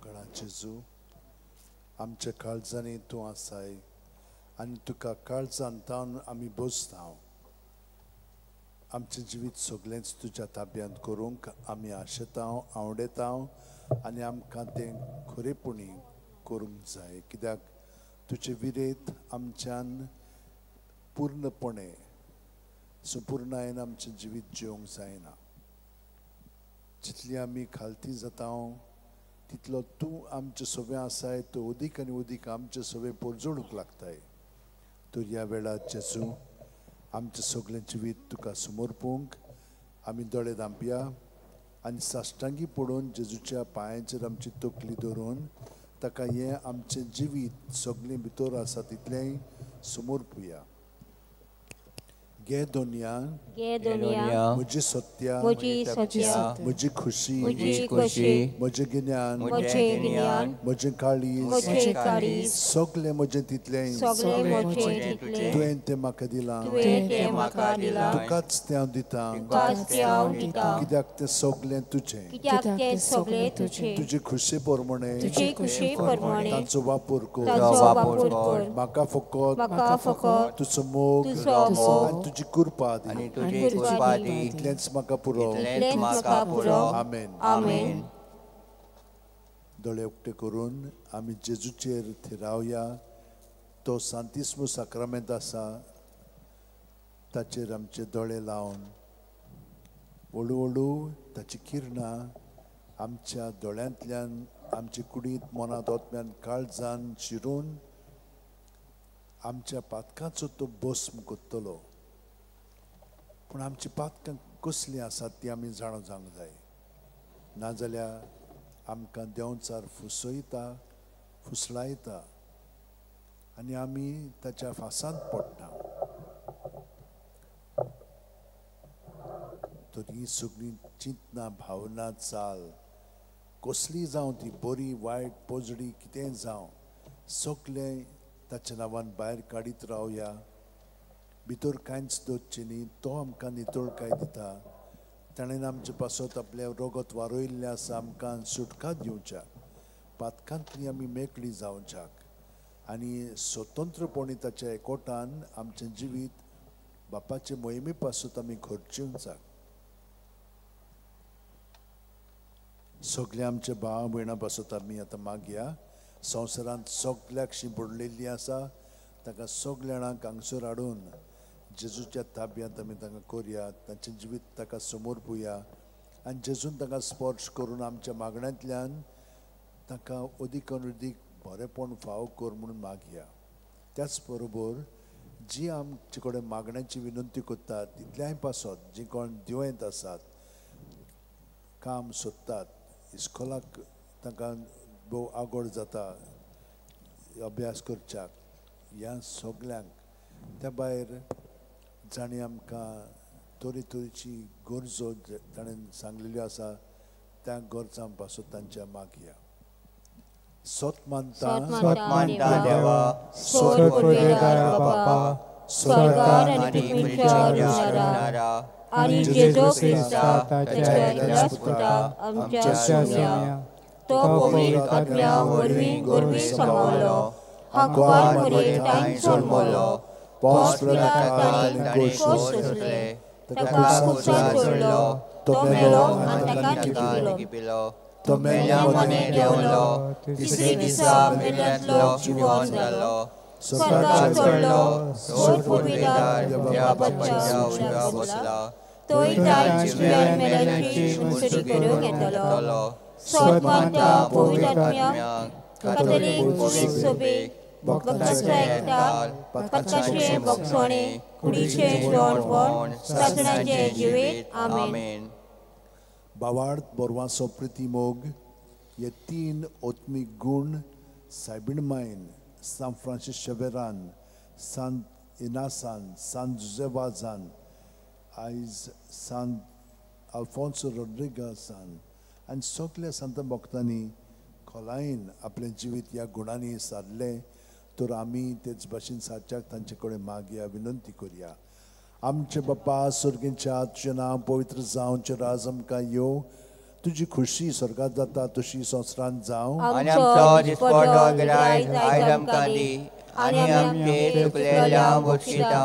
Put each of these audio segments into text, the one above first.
मोगळा जेजू, आमच्या काळजांनी तूं आसाय आनी तुका काळजान तावन आमी बसता. आमचें जिवीत सगळेंच तुज्या ताब्यांत करूंक आमी आशेता, आवडेता आनी आमकां तें खरेपणी करूंक जाय, कित्याक तुजे विरेत आमच्यान पूर्णपणे संपूर्णायेन आमचें जिवीत जिवंक जायना. जितली आमी खालती जाता तितलो तूं आमचे सगळें आसाय, तो अदीक आनी अदीक आमचे सगळें पोरजोडूंक लागताय. तर ह्या वेळार जेजू, आमचें सगळें जिवीत तुका समर्पूंक आमी दोळे धांपया आनी साश्टांगी पडून जेजूच्या पांयांचेर आमची तकली धरून ताका हें आमचें जिवीत सगळें भितर आसा तितलेंय समर्पुया. घे दोनया, म्हजी सत्या, म्हजी खुशी, म्हजें गिन्यान, म्हजें काळीज, सगळें म्हजें तितलें तुवें तें म्हाका दिलां, तुकाच तें हांव दितां, कित्याक तें सगळें तुजें. तुजे खुशे प्रमाणे तांचो वापर कर. म्हाका फकत तुजो मोग आनी तुजी कृपा दी, इतलेंच म्हाका पुरो. आमेन. आमेन. दोळे उक्ते करून आमी जेजूचेर थिरावया. तो सांतिस्मू साक्रामेंत आसा, ताचेर आमचे दोळे लावन हळू हळू ताची किरणां आमच्या दोळ्यांतल्यान आमचे कुडींत, मनांत, आत्म्यान, काळजान शिरून आमच्या पातकाचो तो भस्म करतलो. पूण आमची पातकां कसलीं आसात ती आमी जाणा जावंक जाय, नाजाल्यार आमकां देंवचार फुसयता, फुसलायता आनी आमी ताच्या फासांत पडटा. तर ही सगळीं चिंतना, भावना, चाल कसली जावं ती, बरी वायट पोजडी कितेंय जावं, सगळें ताच्या नांवान भायर काडीत रावया. भितर कांयच दवरचें न्ही. तो आमकां नितळकाय दिता. ताणें आमचे पासत आपलें रगत वारयल्लें आसा आमकां सुटका दिवच्याक, पातकांतली आमी मेकळी जावच्याक आनी स्वतंत्रपणी ताच्या एकवटान आमचें जिवीत बापाचे मोहिमे पासत आमी खर्चूंक. सगळे आमचे भाव भयणां पासत आमी आतां मागया. संवसारांत सगळ्याक शिंपडलेली आसा, ताका सगळ्या जाणांक हांगसर हाडून जेजूच्या ताब्यांत आमी तांकां करुया. तांचें जिवीत ताका समर्पुया आनी जेजून तांकां स्पर्श करून आमच्या मागण्यांतल्यान तांकां अदीक आनी अदीक बरेंपण फावो कर म्हणून मागया. त्याच बरोबर जी आमचे कडेन मागण्यांची विनंती करतात तितल्याय पासत जी कोण दुयेंत आसात, काम सोदतात, इस्कोलाक तांकां भोव आगोड जाता अभ्यास करच्याक, ह्या सगल्यांक, त्या भायर जाणीं आमकां तरेतरेची गरजो ताणें सांगलेल्यो आसा त्या गरजां पासून तांच्या मागया. सत मानता देवा, स्वर्गार आनी पृथ्वीचेर रावणारा आनी जेजू क्रिस्ता ताच्या एकल्याच पुताक आमच्या सोम्या, तो पवित्र आत्म्या वरवीं गोरवीं समावलो, हांकवार मरे तांय जल्मलो, पोंस पिलातान ताणें कोस सोंसले, ताका खुर्सार चडलो, तो मेलो आनी ताका लिपिलो, तो मेल्या मदें देंवलो, तिसरे दिसा मेल्यांतलो जिवन जालो, स्वर्गार चडलो, सोड पुर्वेदार देवा बापाच्या उजव्या बसला, तोय तांय जिव्यान मेल्यांची मुसरी करूंक येतलो. सत मानता पवित्र आत्म्याक, कातोलीक पवित्र सभेक, भक्तांचो एकठार, पातकाचें भोगसणें, कुडीचें जिवणपण, सासणाचें जिवीत. आमेन. बावार्थ, बोरवांचो प्रितीमोग हे तीन आत्मीक गूण सायबीण मायन, सांत फ्रांसीस शेवेरान, सांत इनासान, सांत जुजेवाजान, आयज सांत आल्फोन्सो रोड्रिगासान आनी सगल्या संत भक्तांनी खोलायेन आपलें जिवीत ह्या गुणांनी सारलें. तर आमी तेच भाशेन सारच्याक तांचे कडेन मागया, विनंती करया. आमचे बापा स्वर्गीच्या, तुजें नांव पवित्र जावचें, राज आमकां येवं, तुजी खुशी स्वर्गात जाता तशी संवसारांत जावं। आनी आमचो दिसपडो गिरायक आयज आमकां दी आनी आमचे चुकलेल्यांक बक्षिता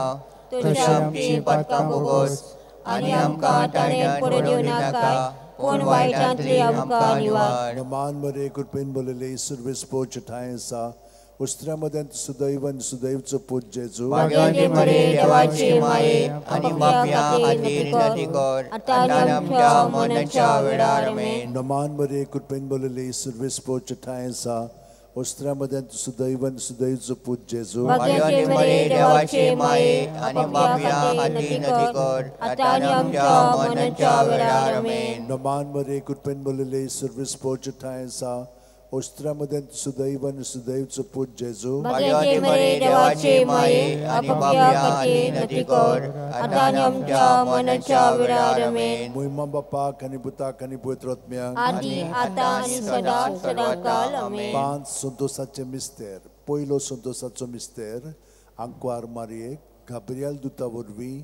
तशी आमची पातकां भोगोस आनी आमकां ताळ्यान पडोवं नाका पूण वायटांतली आमकां निवार। नमान मरे कृपेन बोलले सुर्वेस ठांय आसा उस्त्र्या मदें सुदैव आनी सुदैवचो पूत जेजू। भाग्यवंती मरे देवाची माये आनी पापयां खातीर विनंती कर आतां आनी आमच्या मरणाच्या वेळार आमेन। नमान मरे कृपेन बोलले सुर्वेस ठांय आसा उस्त्र्या मदें सुदैव आनी सुदैवचो पूत जेजू। भाग्यवंती मरे देवाची माये आनी पापयां खातीर विनंती कर आतां आनी आमच्या मरणाच्या वेळार आमेन। नमान मरे कृपेन बोलले सुर्वेस ठांय आसा उस्त्र्या मदें सुदैव आनी सुदैवचो पूत जेजू। भाग्यवंती मरे देवाची माये आनी पापयां खातीर विनंती कर आतां आनी आमच्या मरणाच्या वेळार आमेन। महिमा बापाक आनी पुताक आनी पवित्र आत्म्याक आदी आतां आनी सदां सदांकाळ आमेन। 5 संतोसाचे मिस्तेर। पयलो संतोसाचो मिस्तेर आंकवार मारयेक गाब्रियल दुता वरवीं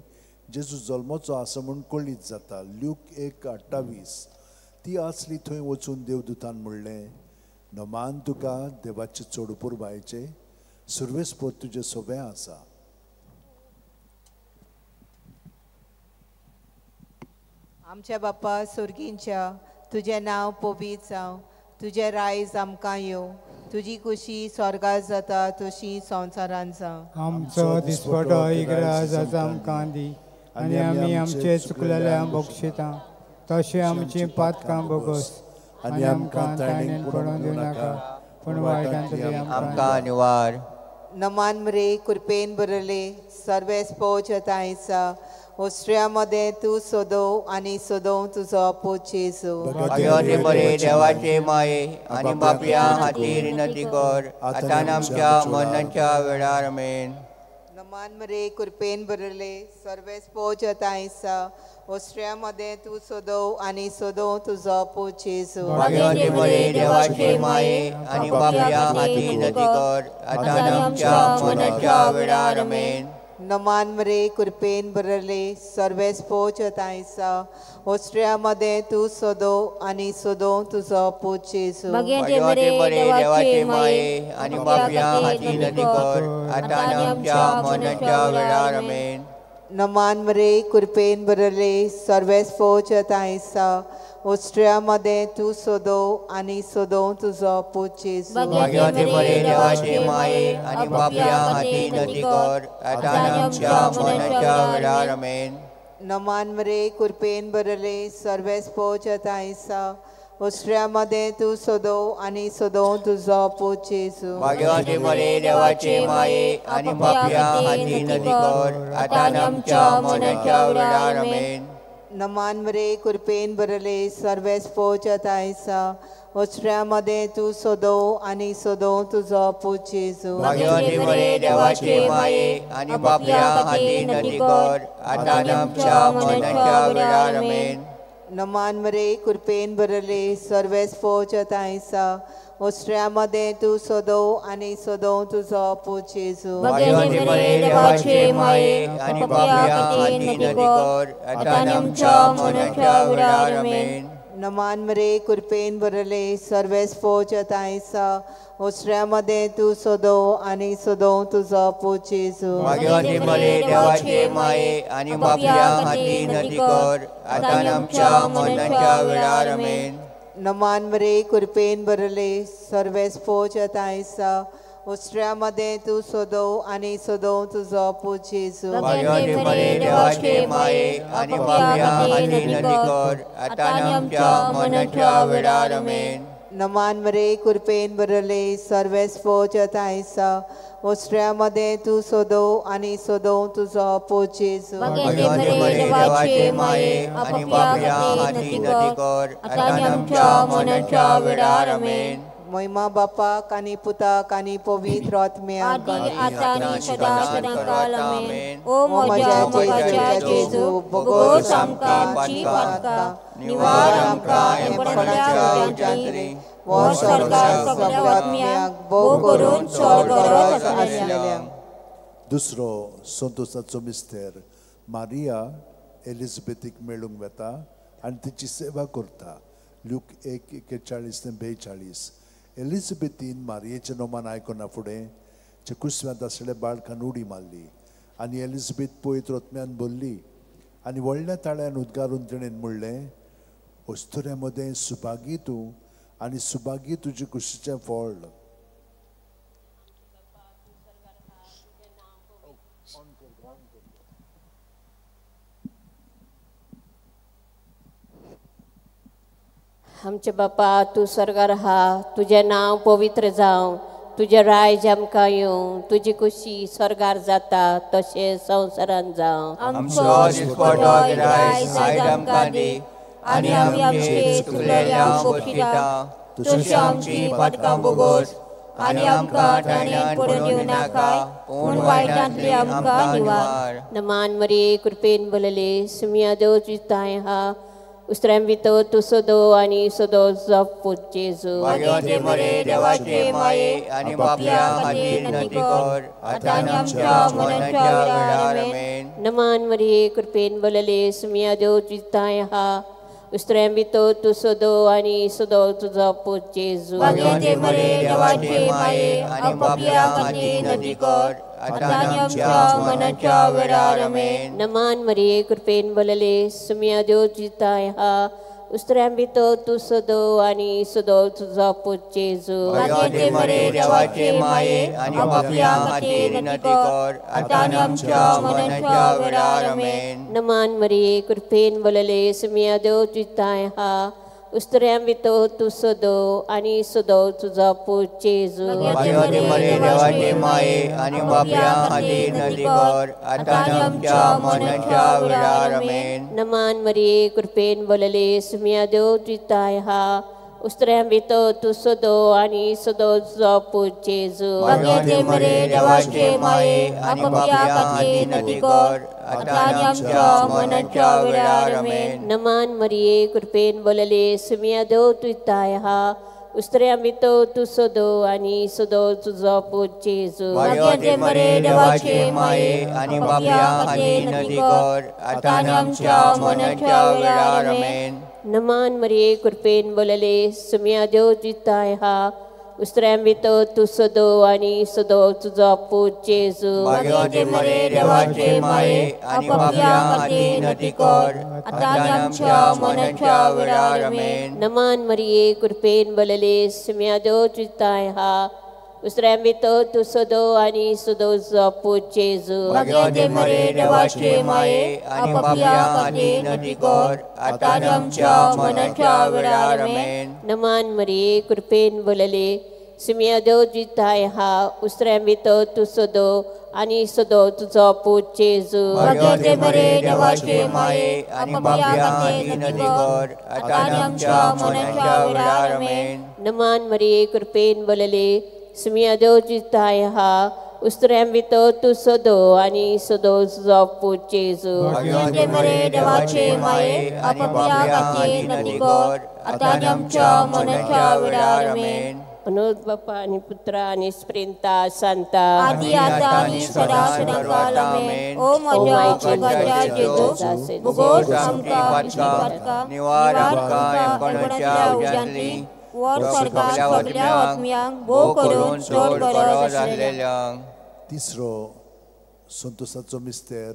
जेजू जल्मचो आसा म्हूण कळीत जाता। ल्यूक 1:28। ती आसली थंय वचून देवदूतान म्हणलें, नमान तुका देवाचे चड पुरबायचे सुर्वेसपोत तुजें सोबें आसा। आमच्या बापा सोर्गींच्या तुजें नांव पवित्र जावं, तुजें रायज आमकां येवं, तुजी खुशी स्वर्गात जाता तशी संवसारांत जावं। आमचो दिसपटो इगराज आज आमकां दी आनी आमी आमचे चुकलेल्यांक बक्षिता तशें आमची पातकां भोगोस आनी आमकां ताणेन पडोवन दिवं नाका पूण वायटांतली आमकां निवार। नमान मरे कृपेन भरले सर्वेस पोच आसा ऑस्ट्रिया मदें तूं सोदोव आनी सोदोव तुजो पूत जेजू। भाग्यवंती मरे देवाचे माये आनी पापयां खातीर विनंती कर आतां आनी आमच्या मरणाच्या वेळार आमेन। नमान मरे कृपेन भरले सर्वेस पोच आसा ऑस्ट्रिया मदें तूं सोदोव आनी सोदोव तुजो पूत जेजू। भाग्यवंती मरे देवाचे माये आनी पापयां खातीर विनंती कर आतां आनी आमच्या मरणाच्या वेळार आमेन। नमान मरे कृपेन भरले सर्वेस पोच आसा ऑस्ट्रिया मदें तूं सोदोव आनी सोदोव तुजो पूत जेजू। भाग्यवंती मरे देवाचे माये आनी पापयां खातीर विनंती कर आतां आनी आमच्या मरणाच्या वेळार आमेन। नमान मरे कृपेन भरले सर्वेस पोच आसा ऑस्ट्रिया मदें तूं सोदोव आनी सोदोव तुजो पूत जेजू। भाग्यवंती मरे देवाचे माये आनी पापयां खातीर विनंती कर आतां आनी आमच्या मरणाच्या वेळार आमेन। नमान मरे कृपेन भरले सर्वेस पोच आसा ऑस्ट्रिया मदें तूं सोदोव आनी सोदोव तुजो पूत जेजू। भाग्यवंती मरे देवाचे माये आनी पापयां खातीर विनंती कर आतां आनी आमच्या मरणाच्या वेळार आमेन। नमान मरे कृपेन भरले सर्वेस पोच आसा ऑस्ट्रिया मदें तूं सोदोव आनी सोदोव तुजो पूत जेजू। भाग्यवंती मरे देवाचे माये आनी पापयां खातीर विनंती कर आतां आनी आमच्या मरणाच्या वेळार आमेन। नमान मरे कृपेन भरले सर्वेस पोच आसा ऑस्ट्रिया मदें तूं सोदोव आनी सोदोव तुजो पूत जेजू। भाग्यवंती मरे देवाचे माये आनी पापयां खातीर विनंती कर आतां आनी आमच्या मरणाच्या वेळार आमेन। नमान मरे कृपेन भरले सर्वेस पोच आसा ऑस्ट्रिया मदें तूं सोदोव आनी सोदोव तुजो पूत जेजू। भाग्यवंती मरे देवाचे माये आनी पापयां खातीर विनंती कर आतां आनी आमच्या मरणाच्या वेळार आमेन। नमान मरे कृपेन भरले सर्वेस पोच आसा ऑस्ट्रिया मदें तूं सोदोव आनी सोदोव तुजो पूत जेजू। भाग्यवंती मरे देवाचे माये आनी पापयां खातीर विनंती कर आतां आनी आमच्या मरणाच्या वेळार आमेन। नमान मरे कृपेन भरले सर्वेस पोच आसा ऑस्ट्रिया मदें तूं सोदोव आनी सोदोव तुजो पूत जेजू। भाग्यवंती मरे देवाचे माये आनी पापयां खातीर विनंती कर आतां आनी आमच्या मरणाच्या वेळार आमेन। महिमा बापाक आनी पुताक आनी पवित्र आत्म्याक आदी आतां आनी सदां सदांकाळ आमेन। ओ म्हज्या मोगाच्या जेजू भोगोस आमकां आमची पातकां निवार आमकां हेमपणाच्या उज्यांतली वो स्वर्गार सगळ्या आत्म्यांक भोव करून चड गरज आसलेल्या। दुसरो संतोसाचो मिस्तेर मारिया एलिझाबेथीक मेळूंक वता आनी तिची सेवा करता। लूक 1:41 ते 42. एलिझाबेथीन मारयेचें नोमान आयकना फुडें जे कुसव्यांत आसलेल्या बाळकान उडी मारली आनी एलिझाबेथ पवित्र आत्म्यान भरली आनी व्हडल्या ताळ्यान उद्गारून तिणें म्हणलें, अस्तुऱ्यां मदें सुभागी तूं आनी सुभागी तुजे कुशीचें फळ. आमचे बापा तूं स्वर्गार आहा, तुजें नांव पवित्र जावं, तुजें राज्य आमकां येवं, तुजी कुशी स्वर्गार जाता तशें संवसारांत जावं. आमचो दिसपटो गिरायक आयज आमकां दी आनी आमी आमचे चुकलेल्यांक बक्षिता तशी आमची पातकां भोगोस आनी आमकां ताण्यान पडून दिवं नाका, पूण वायटांतली आमकां निवार. नमान मरिये, कृपेन भरलेली, सुमिया देव तुजी ताय आहा, उस्त्र्यां भितर तूं सदो आनी सदो जप जेजू. भाग्यवती मरिये, देवाचे माये आनी पापयां खातीर विनंती कर आतां आनी आमच्या मरणाच्या वेळार. आमेन. नमान मरिये, कृपेन भरलेली, सुमिया देव तुजी ताय आहा, उस्त्र्यां भितर तूं सदो आनी सदो तुजो पूत जेजू. भाग्यवती मरिये, देवाचे माये आनी पापयां खातीर विनंती कर आतां आनी आमच्या मरणाच्या वेळार. आमेन. नमान मरिये, कृपेन भरलेली, सुमिया देव तुजी ताय आहा, उस्त्र्यां भितर तूं सदो आनी सदो तुजो पूत जेजू. भाग्यवती मरिये, देवाचे माये आनी पापयां खातीर विनंती कर आतां आनी आमच्या मरणाच्या वेळार. आमेन. नमान मरिये, कृपेन भरलेली, सुमिया देव तुजी ताय आहा, उस्त्र्यां भितर तूं सदो आनी सदो तुजो पूत जेजू. भाग्यवती मरिये, देवाचे माये आनी पापयां खातीर विनंती कर आतां आनी आमच्या मरणाच्या वेळार. आमेन. नमान मरिये, कृपेन भरलेली, सुमिया देव तुजी ताय आहा, उस्त्र्यां भितर तूं सदो आनी सदो तुजो पूत जेजू. भाग्यवती मरिये, देवाचे माये आनी पापयां खातीर विनंती कर आतां आनी आमच्या मरणाच्या वेळार. आमेन. नमान मरिये, कृपेन भरलेली, सुमिया देव तुजी ताय आहा, उस्त्र्यां भितर तूं सदो आनी सदो तुजो पूत जेजू. भाग्यवती मरिये, देवाचे माये आनी पापयां खातीर विनंती कर आतां आनी आमच्या मरणाच्या वेळार. आमेन. नमान मरिये, कृपेन भरलेली, सुमिया देव तुजी ताय आहा, उस्त्र्यां भितर तूं सदो आनी सदो तुजो पूत जेजू. भाग्यवती मरिये, देवाचे माये आनी पापयां खातीर विनंती कर आतां आनी आमच्या मरणाच्या वेळार. आमेन. नमान मरिये, कृपेन भरलेली, सुमिया देव तुजी ताय आहा, उस्त्र्यां भितर तूं सदो आनी सदो तुजो पूत जेजू. भाग्यवती मरिये, देवाचे माये आनी पापयां खातीर विनंती कर आतां आनी आमच्या मरणाच्या वेळार. आमेन. नमान मरिये, कृपेन भरलेली, सुमिया देव तुजी ताय आहा, उस्त्र्यां भितर तूं सदो आनी सदो तुजो पूत जेजू. भाग्यवती मरिये, देवाचे माये आनी पापयां खातीर विनंती कर आतां आनी आमच्या मरणाच्या वेळार. आमेन. नमान मरिये, कृपेन भरलेली, सुमिया देव तुजी ताय आहा, उस्त्र्यां भितर तूं सदो आनी सदो तुजो पूत जेजू. भाग्यवती मरिये, देवाचे माये आनी पापयां खातीर विनंती कर आतां आनी आमच्या मरणाच्या वेळार. आमेन. अनुज बापा आनी पुत्रा आनी स्प्रिंता सांता आदी आतां आनी सदां सदांकाळ. आमेन. ओ म्हज्या मोगाच्या जेजू, भोगोस आमकां पातकां, निवार आमकां यमकणाच्या उज्यांतली, वर स्वर्गाक सगल्या आत्म्यांक भोव करून चड गरज आसलेल्यांक. तिसरो संतोसाचो मिस्तेर,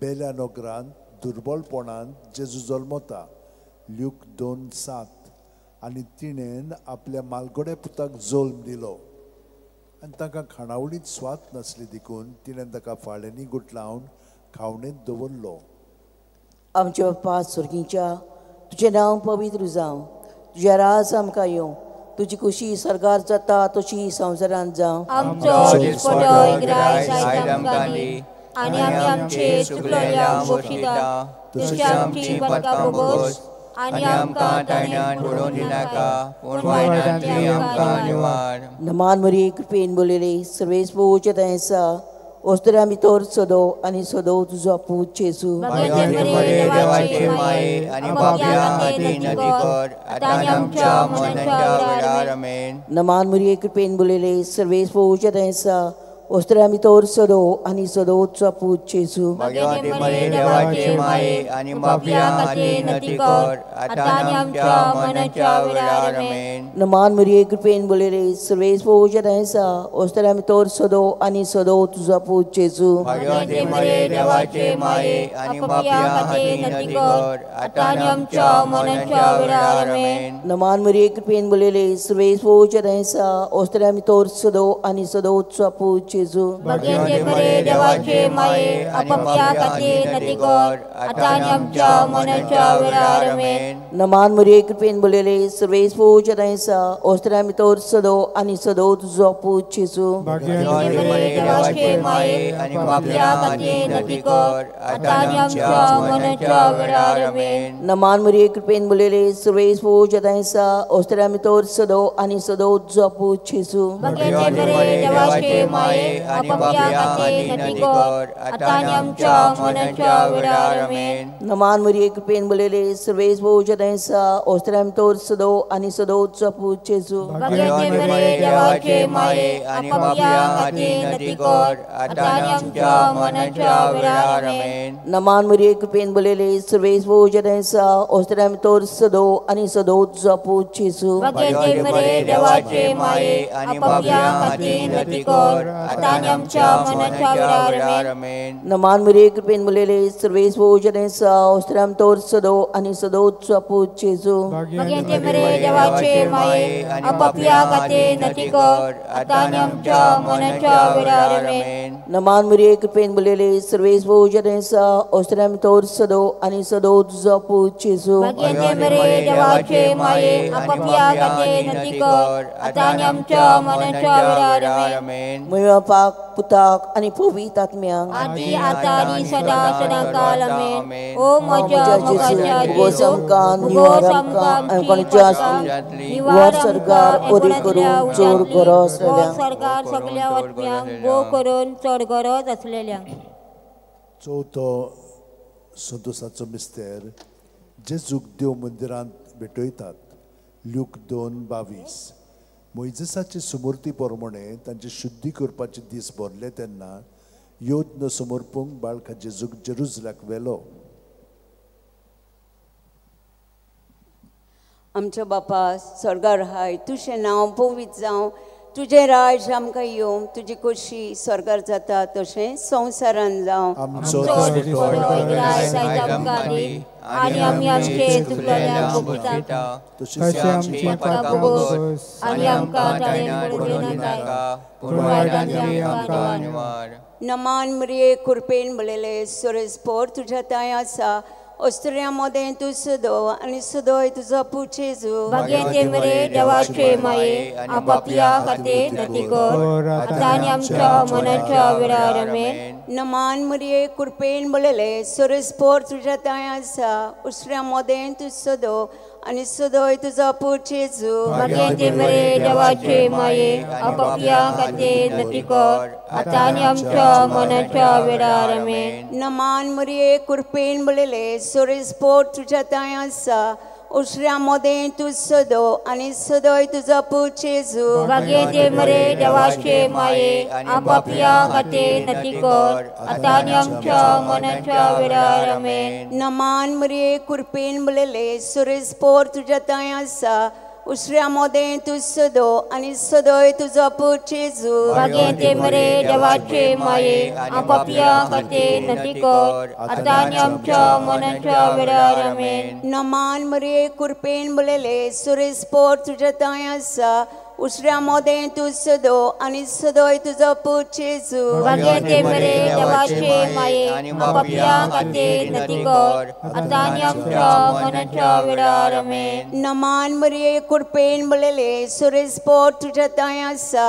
बेल्या नगरांत दुर्बलपणान जेजू जल्मता. ल्यूक 2:7. आनी तिणेन आपल्या मालगोड्या पुताक जल्म दिलो आनी तांकां खाणावळींत स्वाद नासली देखून तिणेन ताका फाळ्यांनी गुटलावन खावणेंत दवरलो. आमच्या बाप्पा स्वर्गीच्या, तुजें नांव पवित्र जावं, तुजें राज आमकां येवं, तुजी कुशी स्वर्गार जाता तशी संवसारांत जावं. आमचो दिसपटो गिरायक आयज आमकां दी आनी आमी आमचे चुकलेल्यांक बक्षिता तशी आमची पातकां भोगोस आनी आमकां ताण्यान पडून दिनाका, पूण वायटांतली आमकां निवार. नमान मरिये, कृपेन भरलेली, सर्वेस प्रभूचे दयेन आसा, वस्तुऱ्यां भितर सदो आनी सदो तुजो पूत जेजू. भाग्यवती मरिये, देवाचे माये आनी पापयां खातीर विनंती कर आतां आनी आमच्या मरणाच्या वेळार. आमेन. नमान मरिये, कृपेन भरलेली, सर्वेस प्रभूचे दयेन आसा, ओस्तरे आमी तोर सदो आनी सदोचो पूत जेजू. भाग्यवंती मरिये देवाचे माये आनी पापयां खातीर नती कर आतां आनी आमच्या मरणाच्या वेळार आमेन. नमान मरिये कृपेन बोलेले सर्वेस पोवच्या आसा ओस्तरे आमी तोर सदो आनी सदो तुजो पूत जेजू. भाग्यवंती मरिये देवाचे माये आनी पापयां खातीर नती कर आतां आनी आमच्या मरणाच्या वेळार आमेन. नमान मरिये कृपेन बोलेले सर्वेस पोवच्या आसा ओस्तरे आमी तोर सदो आनी सदोचो पूत जेजू. भाग्यवंती मरिये देवाचे माये आनी पापयां खातीर नती कर आतां आनी आमच्या मरणाच्या वेळार आमेन. नमान मरिये कृपेन बोलेले सर्वेस पोवच्या आसा ओस्तरे आमी तोर सदो आनी सदो तुजो पूत जेजू. भाग्यवंती मरिये देवाचे माये आनी पापयां खातीर नती कर आतां आनी आमच्या मरणाच्या वेळार आमेन. नमान मरिये कृपेन बोलेले सर्वेस पोवच्या आसा ओस्तरे आमी तोर सदो आनी सदो तुजो पूत जेजू. भाग्यवंती मरिये देवाचे माये आनी पापयां खातीर नती कर आतां आनी आमच्या मरणाच्या वेळार आमेन. नमान मरिये कृपेन बोलेले सर्वेस पोवच्या आसा ओस्तरे आमी तोर सदो आनी सदो तुजो पूत जेजू. भाग्यवंती मरिये देवाचे माये आनी पापयां खातीर नती कर आतां आनी आमच्या मरणाच्या वेळार आमेन. नमान मरिये कृपेन बोलेले सर्वेस पोवच्या आसा ओस्तरे आमी तोर सदो आनी सदो तुजो पूत जेजू. भाग्यवंती मरिये देवाचे माये आनी पापयां खातीर नती कर आतां आनी आमच्या मरणाच्या वेळार आमेन. नमान मरिये कृपेन बोलेले सर्वेस पोवच्या आसा ओस्तरे आमी तोर सदो आनी सदो तुजो पूत जेजू. भाग्यवंती मरिये देवाचे माये आनी पापयां खातीर नती कर आतां आनी आमच्या मरणाच्या वेळार आमेन. नमान मरिये कृपेन बोलेले सर्वेस पोवच्या आसा ओस्तरे आमी तोर सदो आनी सदो तुजो पूत जेजू. भाग्यवंती मरिये देवाचे माये आनी पापयां खातीर नती कर आतां आनी आमच्या मरणाच्या वेळार आमेन. म्हय्या बापाक पुताक आनी पवित्र आत्म्याक आदी आतां आनी सदां सदां काल आमेन. ओ म्हज्या मोगाच्या भोगोस आमकां निवार आमकां आनी आसली निवार सरकार ओरी करून चड गरज आसलेल्या सरकार सगल्या आत्म्यांक भोव करून चड गरज आसलेल्यांक. चवथो संतोसाचो मिस्तेर जेजूक देव मंदिरांत भेटयतात. ल्यूक 2:22. मोयजेसाचे सुमूर्ती प्रमाणे तांची शुद्धी करपाचे दीस भरले तेन्ना यज्ञ समर्पूंक बाळका जेजूक जेरुजलाक व्हेलो. आमच्या बापा स्वर्गार हाय तुजें नांव पवित्र जावं, तुजें राज आमकां येवं, तुजी खोशी स्वर्गार जाता तशें संवसारान जावं. आमचो आनी आमी आमचे चुकलेल्यांक भोगता तशें आमचीं पातकां भोगस आनी आमकां ताणें पडूं दिनाका पूण वायटांतली आमकां निवार. नमान मरिये कृपेन भरलेले सुरेश पोर तुज्या तांय आसा, अस्त्र्यां मदें तूं सदो आनी सदोय तुजो पूत जेजू. भाग्यवंती मरिये देवाचे माये पापयां खातीर नती कर आतां आनी आमच्या मरणाच्या वेळार आमेन. नमान मरिये कृपेन भरलेले सुरेश पोर तुज्या तांय आसा, उसऱ्यां मदें तूं सदो आनी सदोय तुजो पूत जेजू. भाग्यवंती मरिये देवाचे माये पापयां खातीर नती कर आतां आनी आमच्या मरणाच्या वेळार आमेन. नमान मरिये कृपेन भरलेले सुरेश पोर तुज्या तांय आसा, उसऱ्यां मदें तूं सदो आनी सदोय तुजो पूत जेजू. भाग्यवंती मरिये देवाचे माये पापयां खातीर नती कर आतां आनी आमच्या मरणाच्या वेळार आमेन. नमान मरिये कृपेन भरलेले सुरेश पोर तुज्या तांय आसा, उसऱ्यां मदें तूं सदो आनी सदोय तुजो पूत जेजू. भाग्यवंती मरिये देवाचे माये पापयां खातीर नती कर आतां आनी आमच्या मरणाच्या वेळार आमेन. नमान मरिये कृपेन भरलेले सुरेश पोर तुज्या तांय आसा, उसऱ्यां मदें तूं सदो आनी सदोय तुजो पूत जेजू. भाग्यवंती मरिये देवाचे माये पापयां खातीर नती कर आतां आनी आमच्या मरणाच्या वेळार आमेन. नमान मरिये कृपेन भरलेले सुरेश पोर तुज्या तांय आसा,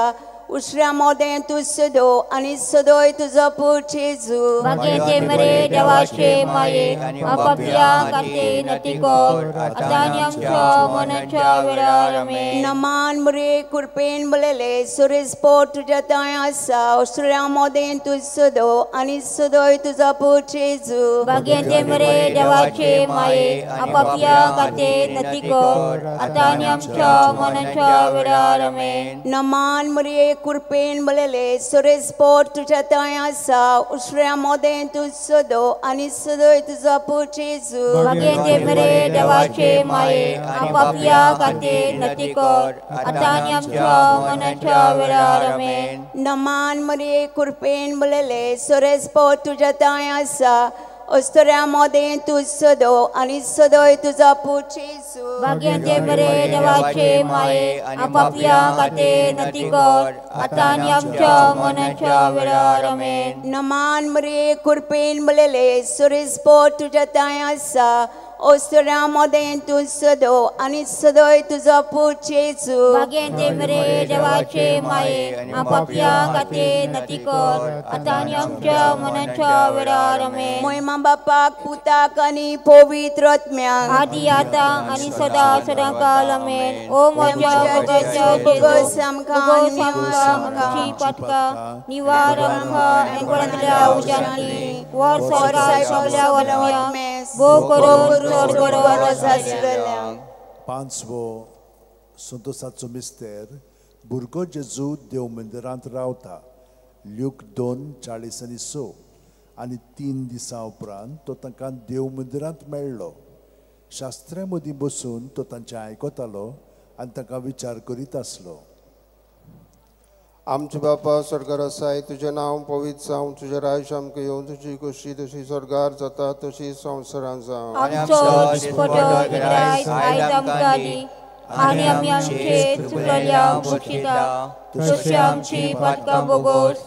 उसऱ्यां मदें तूं सदो आनी सदोय तुजो पूत जेजू. भाग्यवंती मरिये देवाचे माये पापयां खातीर नती कर आतां आनी आमच्या मरणाच्या वेळार आमेन. नमान मरिये कृपेन भरलेले सुरेश पोर तुज्या तांय आसा, उसऱ्यां मदें तूं सदो आनी सदोय तुजो पूत जेजू. भाग्यवंती मरिये देवाचे माये पापयां खातीर नती कर आतां आनी आमच्या मरणाच्या वेळार आमेन. नमान मरिये कृपेन भरलेले सुरेस्पोट तुज्या थंय आसा उसऱ्या मोदें तूं सदो आनी सदय तुजो पूत जेजू भाग्यवंते मरे देवाचे माये आपापल्या खातीर नती कर आतां आनी आमच्या मनाच्या वेळार आमेन. नमान मरे कृपेन भरलेले सुरेस्पोट तुज्या थंय आसा अस्तुऱ्या मोदें तूं सदो आनी सदय तुजो पूत जेजू भाग्यवंते मरे देवाचे माये आपापल्या खातीर नती कर आतां आनी आमच्या मनाच्या वेळार आमेन. नमान मरे कृपेन भरलेले सुरेस्पोट तुज्या थंय आसा अस्तुऱ्या मोदें तूं सदो आनी सदय तुजो पूत जेजू भाग्यवंते मरे देवाचे माये आपापल्या खातीर नती कर आतां आनी आमच्या मनाच्या वेळार आमेन. मोहिमा बापाक पुताक आनी पवित्र आत्म्याक आदी आतां आनी सदां सदां काल आमेन. ओ म्हज्या मोगाच्या भोगोस आमकां भोगोस आमकां आमची पातकां निवार आमकां एंगोळांतल्या उज्यांतली वर स्वर्गार सगल्या वतम्या भोव करून चड गरज आसलेल्या. पांचवो संतोसाचो मिस्तेर भुरगो जेजू देव मंदिरांत रावता. ल्यूक 2:46. आनी 3 दिसां उपरांत तो तांकां देव मंदिरांत मेळ्ळो. शास्त्र्या मदीं बसून तो तांचें आयकतालो आनी तांकां विचार करीत आसलो. आमचे बापा स्वर्गार आसाय तुजें नांव पवित्र जावं तुजें राज्य आमकां येवं तुजी खोशी जशी स्वर्गार जाता तशी संवसारांत जावं. आमचो दिसपटो रायज आयज आमकां दी आनी आमी आमचे चुकलेल्या बक्षिता तशी आमची पातकां भोगोस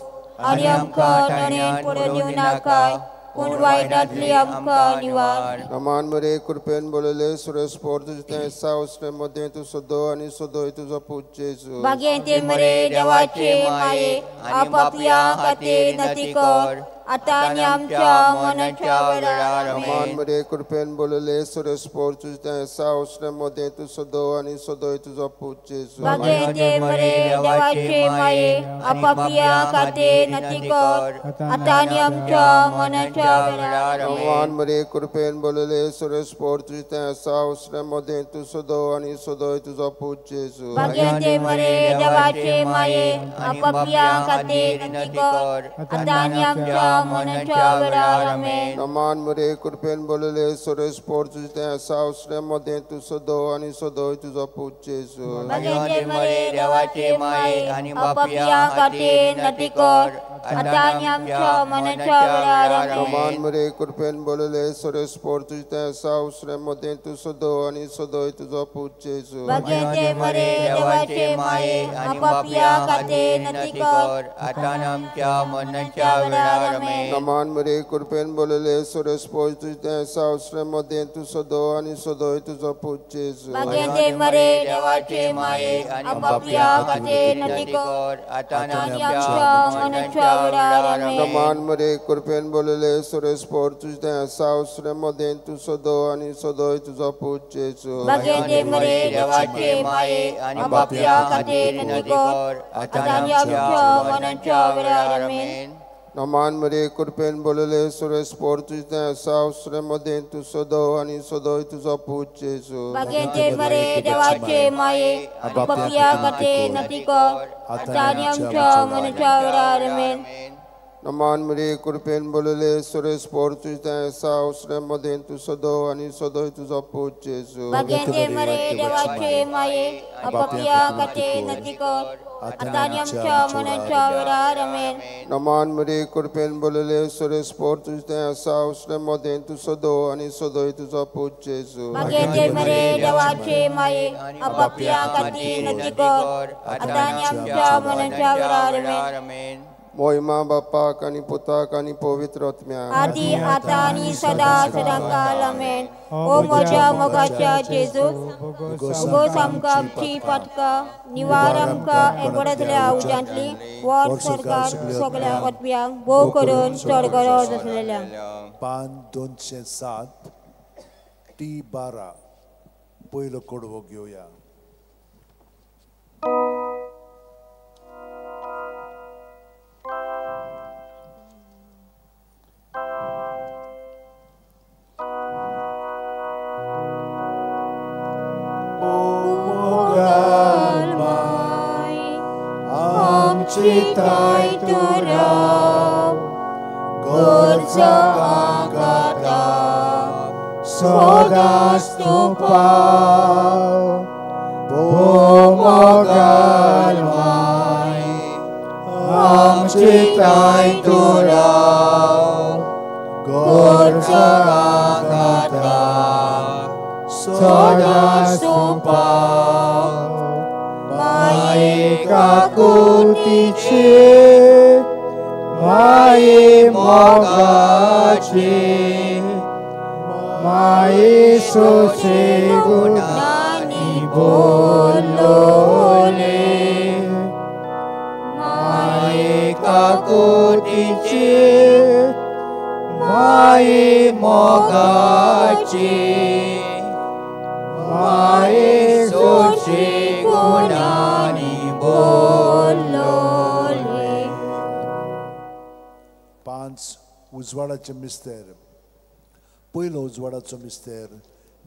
आनी आमकां ताणें पडून दिवं नाकाय पूण वायटांतली आमकां निवार. नमान मरे कृपेन भरलेले सुरेस्पोट तुजें थंय आसा उसऱ्या मदें तूं सदो आनी सदय तुजो पूत जेजू. भाग्यवंते मरे देवाचे माये आपापल्या खातीर नती कर आतां आनी आमच्या मनाच्या वेळार नमान आमेन. मरे कृपेन भरलेले सुरेस्पोट तुजें थंय आसा उसऱ्या मदें तूं सदो आनी सदय तुजो पूत जेजू. भाग्यवंते मरे देवाचे माये आपापल्या खातीर नती कर आतां आनी आमच्या मनाच्या वेळार नमान आमेन. मरे कृपेन भरलेले सुरेस्पोट तुजें थंय आसा उसऱ्या मदें तूं सदो आनी सदय तुजो पूत जेजू. भाग्यवंते मरे देवाचे माये आपापल्या खातीर नती कर आतां आनी आमच्या मनाच्या वेळार आमेन. नमान मरे कृपेन भरलेले सुरेस्पोट तुजें थंय आसा उसऱ्या मदें तूं सदो आनी सदय तुजो पूत जेजू. भाग्यवंते मरे देवाचे माये आपापल्या खातीर नती कर आतां आनी आमच्या मनाच्या वेळार आमेन. नमान मरे कृपेन भरलेले सुरेस्पोट तुजें थंय आसा उसऱ्या मदें तूं सदो आनी सदय तुजो पूत जेजू. भाग्यवंते मरे देवाचे माये आपापल्या खातीर नती कर आतां आनी आमच्या मरणाच्या वेळार आमेन. नमान मरे कृपेन भरलेले सुरेस्पोट तुजें थंय आसा उसऱ्या मदें तूं सदो आनी सदय तुजो पूत जेजू. भाग्यवंते मरे देवाचे माये आपापल्या खातीर नती कर आतां आनी आनी आमच्या आमच्या मरणाच्या वेळार आमेन. नमान मरे कृपेन भरलेले सुरेस्पोट तुजें थंय आसा उसऱ्या मदें तूं सदो आनी सदय तुजो पूत जेजू. भाग्यवंते मरे देवाचे माये आपापल्या खातीर नती कर आतां आनी आमच्या मरणाच्या वेळार आमेन. नमान मरे कृपेन भरलेले सुरेस्पोट तुजें थंय आसा उसऱ्या मदें तूं सदो आनी सदय तुजो पूत जेजू. भाग्यवंते मरे देवाचे माये आपापल्या खातीर नती कर आतां आनी आमच्या मरणाच्या वेळार आमेन. नमान मरे कृपेन भरलेले सुरेस्पोट तुजें थंय आसा उसऱ्या मदें तूं सदो आनी सदय तुजो पूत जेजू. भाग्यवंते मरे देवाचे माये आपापल्या खातीर नती कर आतां आनी आमच्या मरणाच्या वेळार आमेन. नमान मरे कृपेन भरलेले सुरेस्पोट तुजें थंय आसा उसऱ्या मदें तूं सदो आनी सदय तुजो पूत जेजू. भाग्यवंते मरे देवाचे माये आपापल्या खातीर नती कर आतां आनी आमच्या मरणाच्या वेळार आमेन. मोहिमा बापाक आनी पुताक आनी पवित्र आत्म्याक आदी आतां आनी सदां सदां काल आमेन. ओ म्हज्या मोगाच्या जेजू भोगोस आमकां आमची पातकां निवार आमकां एंगोडांतल्या उज्यांतली वर स्वर्गार सगल्या वतप्यांक भोव करून चड गरज आसलेल्यांक. पान 207 टी 12 पयलो कडवो घेवया. आमची ताय तूं राव गरजो आंगाता सदांच तूं पाव भोव मोगाळ माय आमची ताय तूं राव गरजो आंगाता सदांच तूं पाव माये काकुतीची माये मोगाची माये सोशे गुणांनी बोलले माये काकुतीची माये मोगाची माये सोशे गुणांनी बोलले. 5 उजवाडाचे मिस्तेर. पयलो उजवाडाचो मिस्तेर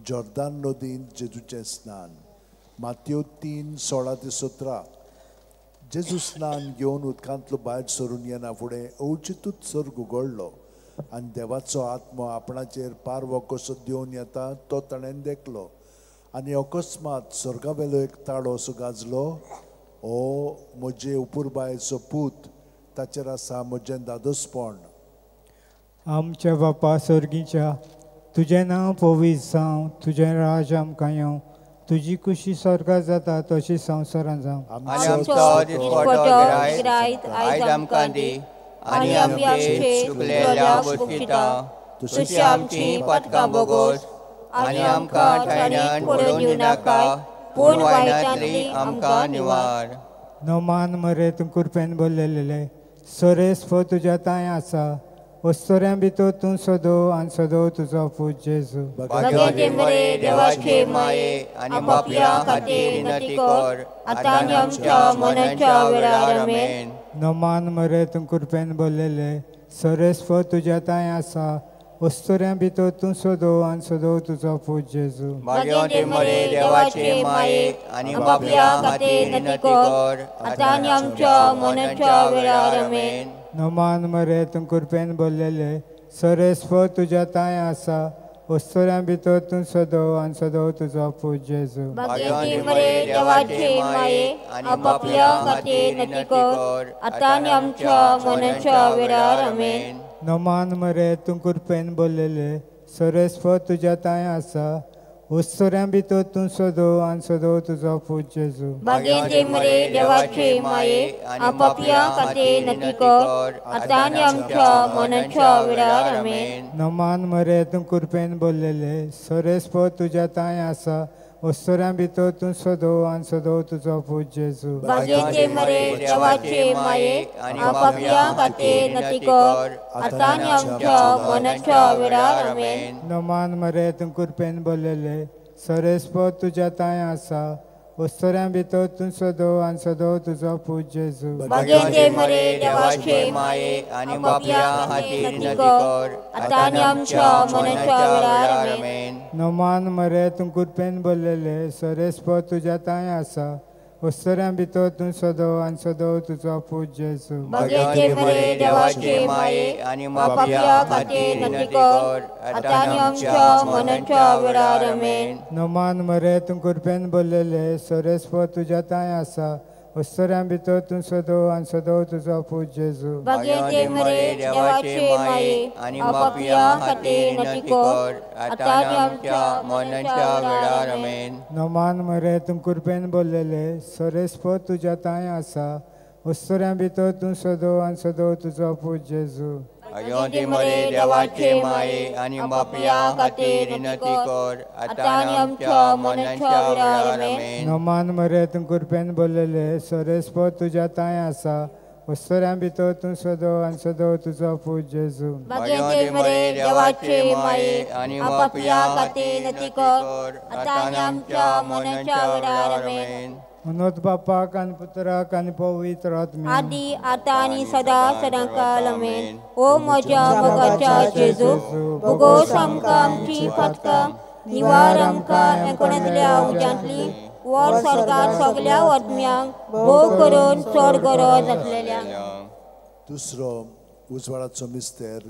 जॉर्दान नदींत जेजूचें स्नान. मातयो 3:16-17. जेजू स्नान घेवन उदकांतलो भायर सरून येना फुडें अवचितूच सर्ग उगडलो आनी देवाचो आत्मो आपणाचेर पारवो कसो देंवन येता तो ताणें देखलो. आनी अकस्मात स्वर्गावेलो एक ताळो असो गाजलो, ओ म्हजे उपुरबायेचो पूत, ताचेर आसा म्हजें दादोसपण. आमच्या बापा सर्गीच्या तुजें नांव पवित्र जावं, तुजें राज आमकां येवं, तुजी कुशी स्वर्गार जाता तशी संवसारांत जावं. आनी आमचो दिसपटो गिरायत आयज आमकां दी आनी आमचे चुकलेल्या बसकिता तशी आमची पातकां बोगोस आनी आमकां ठाण्यान पडून दिवनाका पूण वायटांतली आमकां निवार. नमान मरे तूं कृपेन भरलेले सोरेस फो तुज्या तांय आसा वस्तुऱ्यां भितर तूं सदो आनी सदो तुजो पूत जेजू. भाग्यवती मरे देवाचे माये आनी पापयां खातीर विनंती कर आतां आनी आमच्या मरणाच्या वेळार. आमेन. नमान मरे तूं कृपेन भरलेले सोरेस फो तुज्या तांय आसा वस्तुऱ्यां भितर तूं सदो आनी सदो तुजो पूत जेजू. भाग्यवती मरे देवाचे माये आनी पापयां खातीर विनंती कर आतां आनी आमच्या मरणाच्या वेळार. आमेन. नमान मरे तूं कृपेन भरलेले सोरेस फो तुज्या तांय आसा वस्तुऱ्यां भितर तूं सदो आनी सदो तुजो पूत जेजू. भाग्यवती मरे देवाचे माये आनी पापयां खातीर विनंती कर आतां आनी आमच्या मरणाच्या वेळार. आमेन. नमान मरे तूं कृपेन भरलेले सोरेस फो तुज्या तांय आसा वस्तुऱ्यां भितर तूं सदो आनी सदो तुजो पूत जेजू. भाग्यवती मरे देवाचे माये आनी पापयां खातीर विनंती कर आतां आनी आमच्या मरणाच्या वेळार. आमेन. नमान मरे तूं कृपेन भरलेले सोरेस फो तुज्या तांय आसा वस्तुऱ्यां भितर तूं सदो आनी सदो तुजो पूत जेजू. भाग्यवती मरे देवाचे माये आनी पापयां खातीर विनंती कर आतां आनी आमच्या मरणाच्या वेळार. आमेन. नमान मरे तूं कृपेन भरलेले सोरेस फो तुज्या तांय आसा वस्तुऱ्यां भितर तूं सदो आनी सदो तुजो पूत जेजू. भाग्यवती मरे देवाचे माये आनी पापयां खातीर विनंती कर आतां आनी आमच्या मरणाच्या वेळार. आमेन. नमान मरे तूं कृपेन भरलेले सोरेस फो तुज्या तांय आसा वस्तुऱ्यां भितर तूं सदो आनी सदो तुजो पूत जेजू. भाग्यवती मरे देवाचे माये आनी पापयां खातीर विनंती कर आतां आनी आमच्या मरणाच्या वेळार. आमेन. नमान मरे तूं कृपेन भरलेले सोरेस फो तुज्या तांय आसा वस्तुऱ्यां भितर तूं सदो आनी सदो तुजो पूत जेजू. भाग्यवती मरे देवाचे माये आनी पापयां खातीर विनंती कर आतां आनी आमच्या मरणाच्या वेळार. आमेन. नमान मरे तूं कृपेन भरलेले सोरेस फो तुज्या तांय आसा वस्तुऱ्यां भितर तूं सदो आनी सदो तुजो पूत जेजू. भाग्यवती मरे देवाचे माये आनी पापयां खातीर विनंती कर आतां आनी आमच्या मरणाच्या वेळार. आमेन. नमान मरे तूं कृपेन भरलेले सोरेस फो तुज्या तांय आसा वस्तुऱ्यां भितर तूं सदो आनी सदो तुजो पूत जेजू. भाग्यवती मरे देवाचे माये आनी पापयां खातीर विनंती कर आतां आनी आमच्या मरणाच्या वेळार. आमेन. मनोज बापाक आनी पुत्राक आनी पवित्र आत्म्याक आदी आतां आनी सदा सदांकाल. आमेन. ओ म्हज्या मोगाच्या जेजू बोगोस आमकां आमची पातकां निवार आमकां एकोणांतल्या उज्यांतली वर स्वर्गार सगळ्या आत्म्यांक भोव करून चड गरज आसलेल्या. दुसरो उजवाडाचो मिस्तेर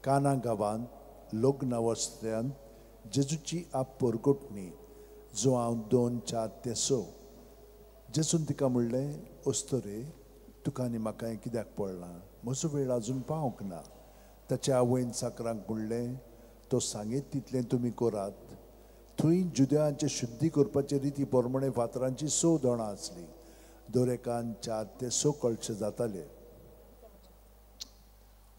काना गांवांत लग्न अवस्थेंत जेजूची आप परगटणी जो हांव 2, 4 ते 6. जेजून तिका म्हणलें, अस्तरे तुका आनी म्हाका हें कित्याक पडलां? म्हजो वेळ आजून पावंक ना. ताच्या आवयन चाकरांक म्हणलें, तो सांगीत तितलें तुमी करात. थंय जुद्यांचे शुद्धी करपाचे रिती प्रमाणे फातरांची 6 दोणां आसलीं. दर एकान 4 ते 6 कळशे जाताले.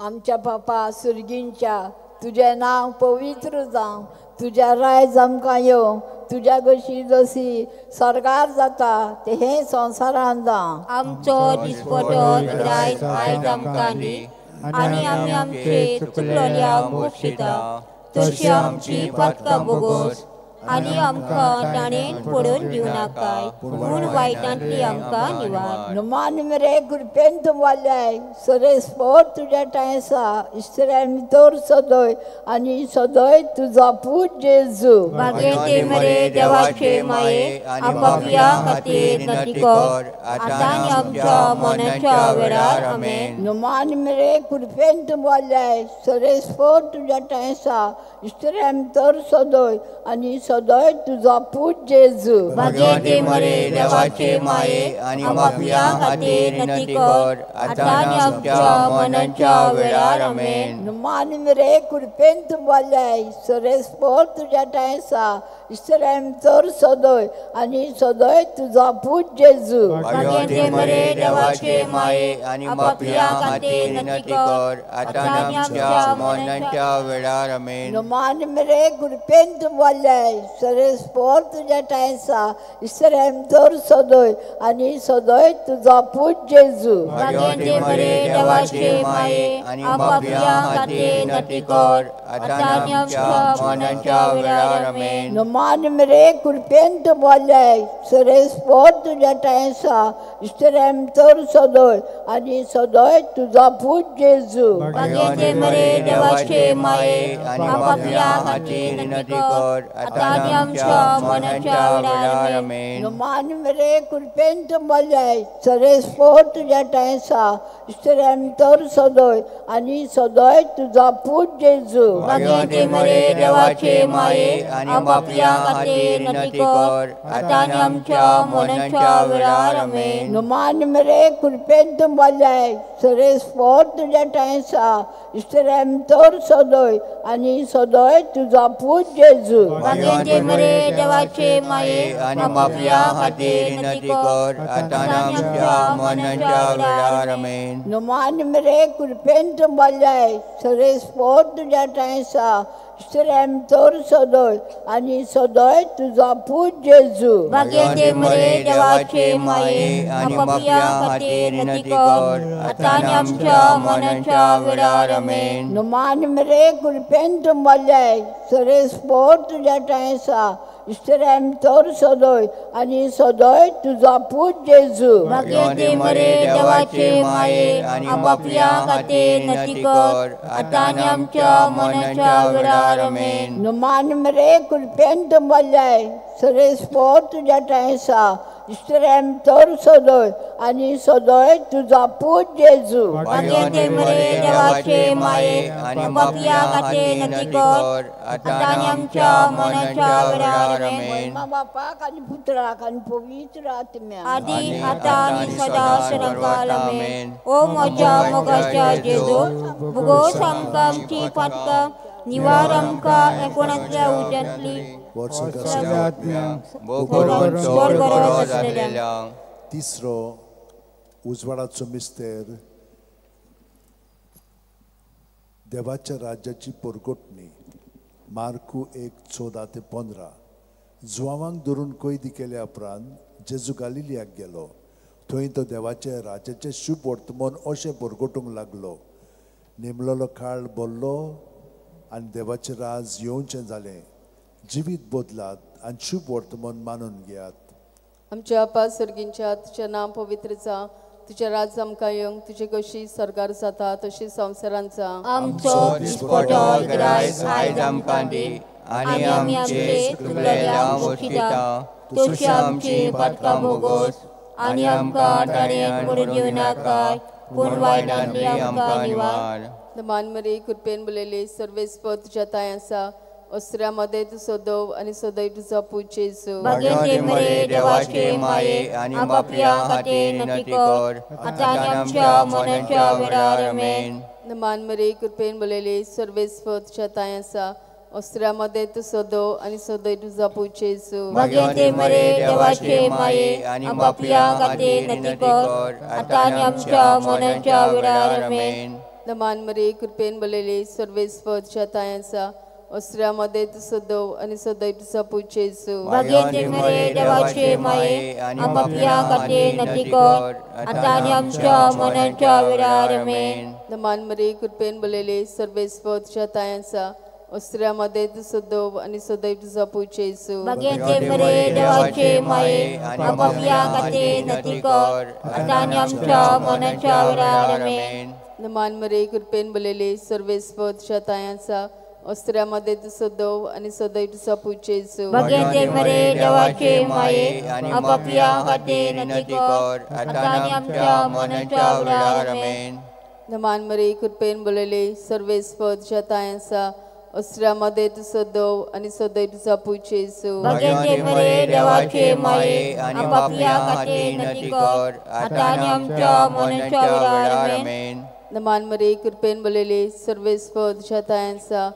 आमच्या बापा सुर्गींच्या, तुजें नांव पवित्र जावं, तुज्या रायज आमकां येवं, तुज्या कशी जशी स्वर्गार जाता ते हे संवसारान जावं. आमचो दिसपटो रायज आयज आमकां दी आनी आमी आमचे चुकलेल्यांक बक्षिता तशी आमची पातकां भोगोस आनी आमकां ताणें पडून दिवनाकाय पूण वायटांतली आमकां निवार. नुमान मरे कृपेन तुमवाल्याय सरे स्पोट तुज्या ठांय इस्त्र्यान भितर सदय आनी सदय तुजो पूत जेजू. भागेंते मरे देवाचे माये, आपापल्या खातीर नती कर आतां आनी आमच्या मनाच्या वेळार. आमेन. नुमान मरे कृपेन तुमवाल्याय सरे स्पोट तुज्या ठांय इस्त्र्यान भितर सदय आनी सदय तुजो पूत जेजू. भागेंते मरे देवाचे माये, आनी आपापल्या खातीर नती कर आतां आनी आमच्या मनाच्या वेळार. आमेन. नुमान मरे कृपेन तुमवाल्याय सरे स्पोट तुज्या ठांय इस्त्र्यान भितर सदय आनी सदय तुजो पूत जेजू. भागेंते मरे देवाचे माये, आनी आपापल्या खातीर नती कर आतां आनी आमच्या मनाच्या वेळार. आमेन. नुमान मरे कृपेन तुमवाल्याय सरे स्पोट तुज्या ठांय इस्त्र्यान भितर सदय आनी सदय तुजो पूत जेजू. भागेंते मरे देवाचे माये, आनी आपापल्या खातीर नती कर आतां आनी आमच्या मनाच्या वेळार. आमेन. नुमान मरे कृपेन तुमवाल्याय सरे स्पोट तुज्या ठांय इस्त्र्यान भितर सदय आनी सदय तुजो पूत जेजू. भागेंते मरे देवाचे माये, आनी आपापल्या खातीर नती कर आतां आनी आमच्या मनाच्या वेळार. आमेन. नुमान मरे कृपेन तुमवाल्याय सरे स्पोट तुज्या ठांय इस्त्र्यान भितर सदय आनी सदय तुजो पूत जेजू. भागेंते मरे देवाचे माये, आनी आपापल्या खातीर नती कर आतां आनी आमच्या मनाच्या वेळार. आमेन. नुमान मरे कृपेन तुमवाल्याय सरे स्पोट तुज्या ठांय इस्त्र्यान भितर सदय आनी सदय तुजो पूत जेजू. भागेंते मरे देवाचे माये, आनी आपापल्या खातीर नती कर आतां आनी आमच्या मनाच्या वेळार. आमेन. नुमान मरे कृपेन तुमवाल्याय सरे स्पोट तुज्या ठांय इस्त्र्यान भितर सदय आनी सदय तुजो पूत जेजू. भागेंते मरे देवाचे माये, आनी आपापल्या खातीर नती कर आतां आनी आमच्या मनाच्या वेळार. आमेन. नुमान मरे कृपेन तुमवाल्याय सरे स्पोट तुज्या ठांय इस्त्र्यान भितर सदय आनी सदय तुजो पूत जेजू. भागेंते मरे देवाचे माये, आनी आपापल्या खातीर नती कर आतां आनी आमच्या मनाच्या वेळार. आमेन. नुमान मरे कृपेन तुमवाल्याय सरे स्पोट तुज्या ठांय इस्त्र्यान भितर सदय आनी सदय तुजो पूत जेजू. भागेंते मरे देवाचे माये, आनी आपापल्या खातीर नती कर आतां आनी आमच्या मनाच्या वेळार. आमेन. बापाक आनी पुत्राक आनी पवित्र आत्म्याक आदी आतां आनी सदां सर्वकाळ. आमेन. ओ म्हज्या मोगाच्या जेजू, भोगोस आमकां आमची पातकां, निवार आमकां एकोणांतल्या उज्यांतली. तिसरो उजवाडाचो मिस्तेर देवाच्या राज्याची परगटणी मार्कू 1:14 ते 15. जुवांक धरून कैदी केल्या उपरांत जेजू गालिलियाक गेलो. थंय तो देवाच्या राज्याचें शुभ वर्तमान अशें परगटूंक लागलो. नेमलेलो काळ भरलो आनी देवाचें राज येवचें जालें. जिवीत बदलात आनी शुभ वर्तमान मानून घेयात. आमच्या आपा सर्गींच्या, तुजें नांव पवित्र जावं, तुजें राज आमकां येवंक, तुजी कशी स्वर्गार जाता तशी संवसारान जावं. आमचो दिसपटो ग्रास आयज आमकां दी आनी आमचे चुकलेल्यांक बक्षिता तशी आमची पातकां भोगोस आनी आमकां ताणें पडून दिवनाकाय पूण वायटांतली आमकां निवार. मान मरे कृपेन बोललेले सर्वेस्पर तुज्या ताय आसा ओसऱ्या मध्ये तूं सदव आनी सदैव तुजो पूत जेजू. भाग्यवंती मरे देवाचे माये आनी पापयां खातीर विनंती कर आतां आनी आमच्या मरणाच्या वेळार. आमेन. मान मरे कृपेन बोललेले सर्वेस्पर तुज्या ताय आसा ओसऱ्या मध्ये तूं सदव आनी सदैव तुजो पूत जेजू. भाग्यवंती मरे देवाचे माये आनी पापयां खातीर विनंती कर आतां आनी आमच्या मरणाच्या वेळार. आमेन. मान मरे कृपेन बोललेले सर्वेस्पर तुज्या ताय आसा ओसऱ्या मध्ये तूं सदव आनी सदैव तुजो पूत जेजू. भाग्यवंती मरे देवाचे माये आनी पापयां खातीर विनंती कर आतां आनी आमच्या मरणाच्या वेळार. आमेन. मान मरे कृपेन बोललेले सर्वेस्पर तुज्या ताय आसा ओसऱ्या मध्ये तूं सदव आनी सदैव तुजो पूत जेजू. भाग्यवंती मरे देवाचे माये आनी पापयां खातीर विनंती कर आतां आनी आमच्या मरणाच्या वेळार. आमेन. मान मरे कृपेन बोललेले सर्वेस्पर तुज्या ताय आसा ओसऱ्या मध्ये तूं सदव आनी सदैव तुजो पूत जेजू. भाग्यवंती मरे देवाचे माये आनी पापयां खातीर विनंती कर आतां आनी आमच्या मरणाच्या वेळार. आमेन. मान मरे कृपेन बोललेले सर्वेस्पर तुज्या ताय आसा ओसऱ्या मध्ये तूं सदव आनी सदैव तुजो पूत जेजू. भाग्यवंती मरे देवाचे माये आनी पापयां खातीर विनंती कर आतां आनी आमच्या मरणाच्या वेळार. आमेन. मान मरे कृपेन बोललेले सर्वेस्पर तुज्या ताय आसा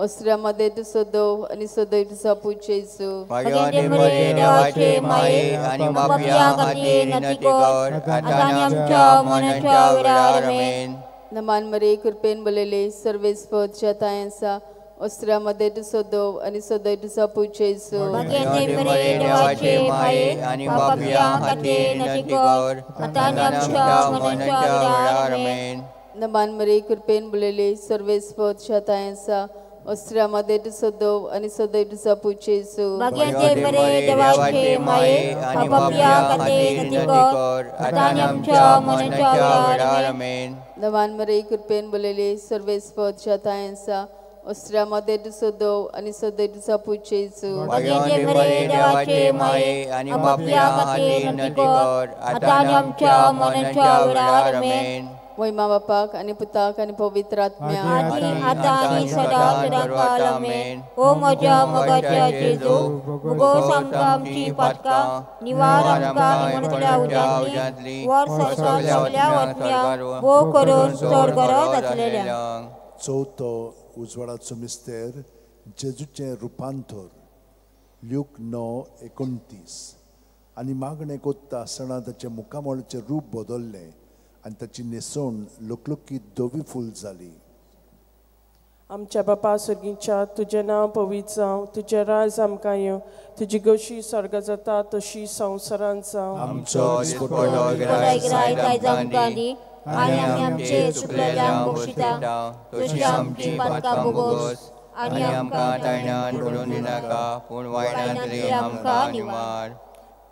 ओसऱ्या मध्ये तूं सदव आनी सदैव तुजो पूत जेजू. भाग्यवंती मरे देवाचे माये आनी पापयां खातीर विनंती कर आतां आनी आमच्या मरणाच्या वेळार. आमेन. मान मरे कृपेन बोललेले सर्वेस्पर तुज्या ताय आसा ओसऱ्या मध्ये तूं सदव आनी सदैव तुजो पूत जेजू. भाग्यवंती मरे देवाचे माये आनी पापयां खातीर विनंती कर आतां आनी आमच्या मरणाच्या वेळार. आमेन. मान मरे कृपेन बोललेले सर्वेस्पर तुज्या ताय आसा ओसऱ्या मध्ये तूं सदव आनी सदैव तुजो पूत जेजू. भाग्यवंती मरे देवाचे माये आनी पापयां खातीर विनंती कर आतां आनी आमच्या मरणाच्या वेळार. आमेन. मान मरे कृपेन बोललेले सर्वेस्पर तुज्या ताय आसा ओसऱ्या मध्ये तूं सदव आनी सदैव तुजो पूत जेजू. भाग्यवंती मरे देवाचे माये आनी पापयां खातीर विनंती कर आतां आनी आमच्या मरणाच्या वेळार. आमेन. महिमा बापाक आनी पुताक आनी पवित्र आत्म्याक आतां आनी सदां सदांकाळ. आमेन. ओ म्हज्या मोगाच्या जेजू, भोगोस आमकां आमची पातकां, निवार आमकां निमणकड्या उज्यांतली, वर सगल्या आत्म्यांक भोव करून चड गरज आसलेल्या. चवथो उजवाडाचो मिस्तेर जेजूचें रुपांतर. ल्यूक 9:29. आनी मागणें कोत्ता आसतना ताचें मुखामळाचें रूप बदल्लें आनी ताची न्हेसवण लकलकीत धवी फूल जाली. आमच्या बापा सर्गीच्या तुजें नांव पवित्र जावं, तुजें राज आमकां येवं, तुजी गोशी स्वर्गा जाता तशी संवसारांत जावं. आमचो आनी आमी आमचे चुकलेल्यांक बक्षिता तशी आमची पातकां भोगोस आनी आमकां ताळ्यान पडून दिनाका पूण वायटांतली आमकां निवार.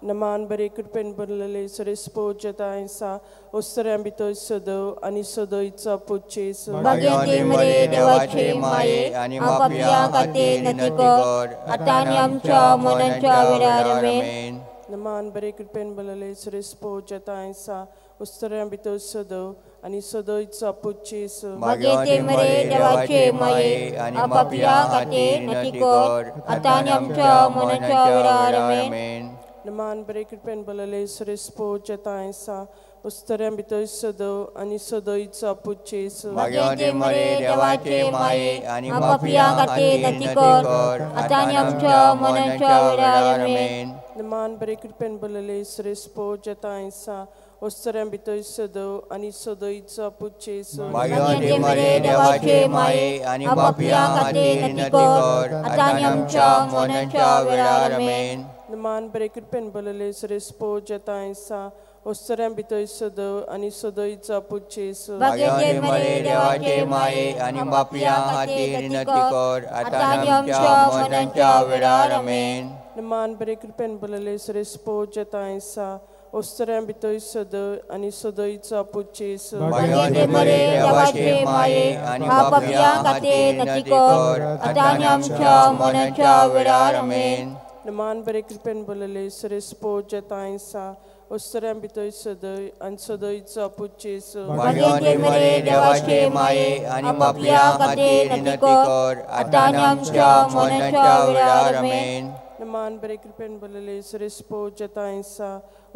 नमान बरे कृपेन भरलेले सरेस्पो जेता आसा ओसऱ्यां भितर सदव आनी सदैचो पूत जेजू. भाग्यवंती मरे देवाचे माये आनी पापयां खातीर विनंती कर आतां आनी आमच्या मरणाच्या वेळार. आमेन. नमान बरे कृपेन भरलेले सरेस्पो जेता आसा ओसऱ्यां भितर सदव आनी सदैचो पूत जेजू. भाग्यवंती मरे देवाचे माये आनी पापयां खातीर विनंती कर आतां आनी आमच्या मरणाच्या वेळार. आमेन. नमान बरे कृपेन भरलेले सरेस्पो जेता आसा ओसऱ्यां भितर सदव आनी सदैचो पूत जेजू. भाग्यवंती मरे देवाचे माये आनी पापयां खातीर विनंती कर आतां आनी आमच्या मरणाच्या वेळार. आमेन. नमान बरे कृपेन भरलेले सरेस्पो जेता आसा ओसऱ्यां भितर सदव आनी सदैचो पूत जेजू. भाग्यवंती मरे देवाचे माये आनी पापयां खातीर विनंती कर आतां आनी आमच्या मरणाच्या वेळार. आमेन. नमान बरे कृपेन भरलेले सरेस्पो जेता आसा ओसऱ्यां भितर सदव आनी सदैचो पूत जेजू. भाग्यवंती मरे देवाचे माये आनी पापयां खातीर विनंती कर आतां आनी आमच्या मरणाच्या वेळार. आमेन. नमान बरे कृपेन भरलेले सरेस्पो जेता आसा ओस्तऱ्यां भितर सदय आनी सदयचो पूत जेजू. भाग्यवंते मरे देवाचे माये आनी पापयां खातीर नती कर आतां आनी आमच्या मरणाच्या वेळार. आमेन. मान बरे कृपेन बोलले सरेस्पो जेताय सा ओस्तऱ्यां भितर सदय आनी सदयचो पूत जेजू. भाग्यवंते मरे देवाचे माये आनी पापयां खातीर नती कर आतां आनी आमच्या मरणाच्या वेळार. आमेन. मान बरे कृपेन बोलले सरेस्पो जेताय सा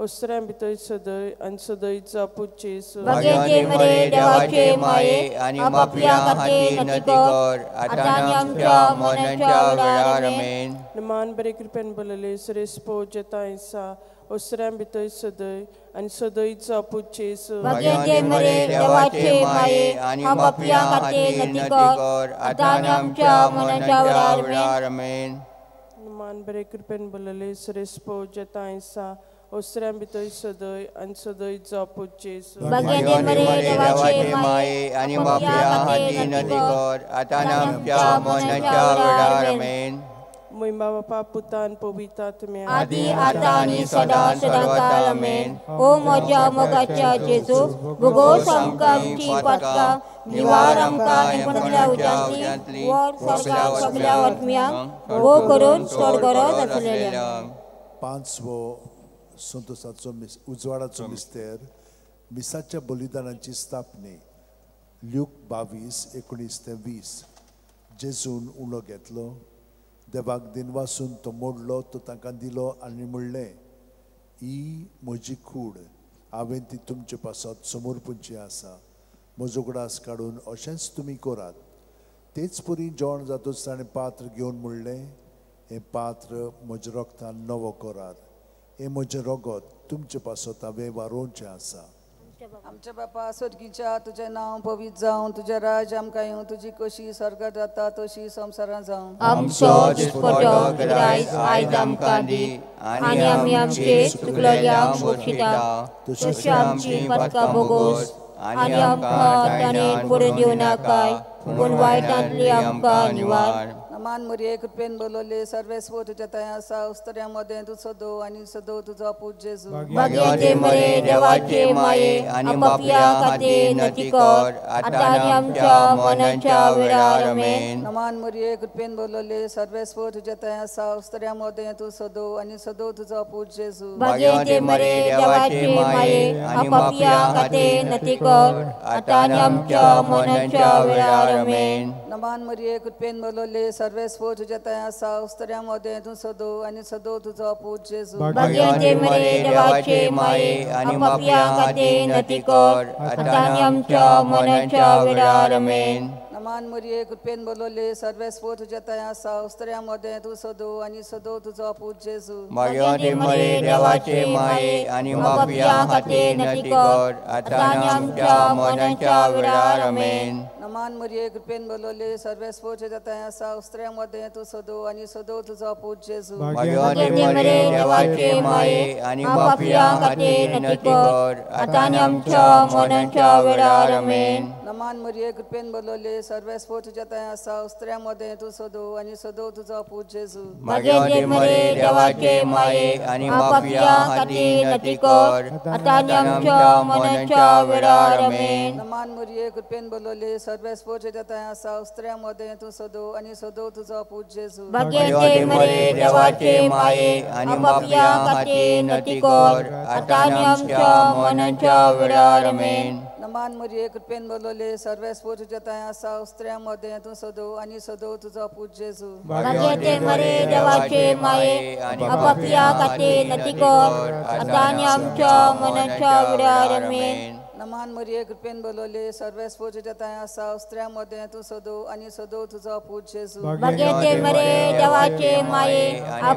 ओस्तऱ्यां भितर सदय आनी सदयचो पूत जेजू. भाग्यवंते मरे देवाचे माये आनी पापयां खातीर नती कर आतां आनी आमच्या मरणाच्या वेळार. आमेन. मान बरे कृपेन बोलले सरेस्पो जेताय सा ओस्तऱ्यां भितर सदय आनी सदयचो पूत जेजू. भाग्यवंते मरे देवाचे माये आनी पापयां खातीर नती कर आतां आनी आमच्या मरणाच्या वेळार. आमेन. मान बरे कृपेन बोलले सरेस्पो जेताय सा ओस्तऱ्यां भितर सदय आनी सदयचो पूत जेजू. भाग्यवंते मरे देवाचे माये आनी पापयां खातीर नती कर आतां आनी आमच्या मरणाच्या वेळार. आमेन. मोहिमा बापा पुतान पवित्र आत्म्या आदी आतां आनी सदां सदांकाळ. आमेन. ओ म्हज्या मोगाच्या जेजू, भोगोस आमकां आमची पातकां, निवार आमकां एकोणल्या उज्यांतली, वर स्वर्गाक सगल्या आत्म्यांक भोव करून चड गरज आसलेल्या. पांचवो संतोषाचो उजवाडाचो मिस्तेर मिसाच्या बलिदानाची स्थापने. ल्यूक 22:19 ते 20. जेजून उलो घेतलो, देवाक दिनवासून तो मोडलो, तो तांकां दिलो आनी म्हणलें, ही म्हजी कूड, हांवें ती तुमचे पासत समर्पूंची आसा. म्हजो उगडास काडून अशेंच तुमी करात. तेच परी जेवण जातूच ताणें पात्र घेवन म्हणलें, हें पात्र म्हज्या रगतान नवो करात, हें म्हजें रगत तुमचे पासत हांवें वारोवचें आसा. आमच्या बापा स्वर्गीच्या, तुजें नांव पवित्र जावं, तुजें राज्य आमकां येवं, तुजी कशी स्वर्गात जाता तशी संवसारांत जावं. आमचो दिसपटो ग्रायज आयज आमकां दी आनी आमी आमचे चुकलेल्यांक बक्षिता तशी आमची पातकां भोगोस आनी आमकां ताणें पडून दिवं नाकाय, पूण वायटांतली आमकां निवार. मान मरिये कृपेन बोलवले सर्वेस्व तुज्या तया आसा, उस्तऱ्यां मदें तूं सदो आनी सदो तुजो पूत जेजू. भाग्यवंते मरे देवाचे माये आनी पापयां खातीर नती कर आतां आनी आमच्या मरणाच्या वेळार. आमेन. मान मरिये कृपेन बोलवले सर्वेस्व तुज्या तया आसा, उस्तऱ्यां मदें तूं सदो आनी सदो तुजो पूत जेजू. भाग्यवंते मरे देवाचे माये आनी पापयां खातीर नती कर आतां आनी आमच्या मरणाच्या वेळार. आमेन. मान मरिये कृपेन बोलवले सर्वेस्व तुज्या तया आसा, उस्तऱ्यां मदें तूं सदो आनी सदो तुजो पूत जेजू. भाग्यवंते मरे देवाचे माये आनी पापयां खातीर नती कर आतां आनी आमच्या मरणाच्या वेळार. आमेन. मान मरिये कृपेन बोलवले सर्वेस्व तुज्या तया आसा, उस्तऱ्यां मदें तूं सदो आनी सदो तुजो पूत जेजू. भाग्यवंते मरे देवाचे माये आनी पापयां खातीर नती कर आतां आनी आमच्या मरणाच्या वेळार. आमेन. मान मरिये कृपेन बोलवले सर्वेस्व तुज्या तया आसा, उस्तऱ्यां मदें तूं सदो आनी सदो तुजो पूत जेजू. भाग्यवंते मरे देवाचे माये आनी पापयां खातीर नती कर आतां आनी आमच्या मरणाच्या वेळार. आमेन. मान मरिये कृपेन बोलवले सर्वेस्व तुज्या तया आसा, उस्तऱ्यां मदें तूं सदो आनी सदो तुजो पूत जेजू. भाग्यवंते मरे देवाचे माये आनी पापयां खातीर नती कर आतां आनी आमच्या मरणाच्या वेळार. आमेन. मान मरिये कृपेन बोलवले सर्वेस्व तुज्या तया आसा, उस्तऱ्यां मदें तूं सदो आनी सदो तुजो पूत जेजू. भाग्यवंते मरे देवाचे माये आनी पापयां खातीर नती कर आतां आनी आमच्या मरणाच्या वेळार. आमेन. मान मरिये कृपेन बोलवले सर्वेस्व तुज्या तया आसा, उस्तऱ्यां मदें तूं सदो आनी सदो तुजो पूत जेजू. भाग्यवंते मरे देवाचे माये आनी पापयां खातीर नती कर आतां आनी आमच्या मरणाच्या वेळार. आमेन. मान मरिये कृपेन बोलवले सर्वेस्व तुज्या तया आसा, उस्तऱ्यां मदें तूं सदो आनी सदो तुजो पूत जेजू. भाग्यवंते मरे देवाचे माये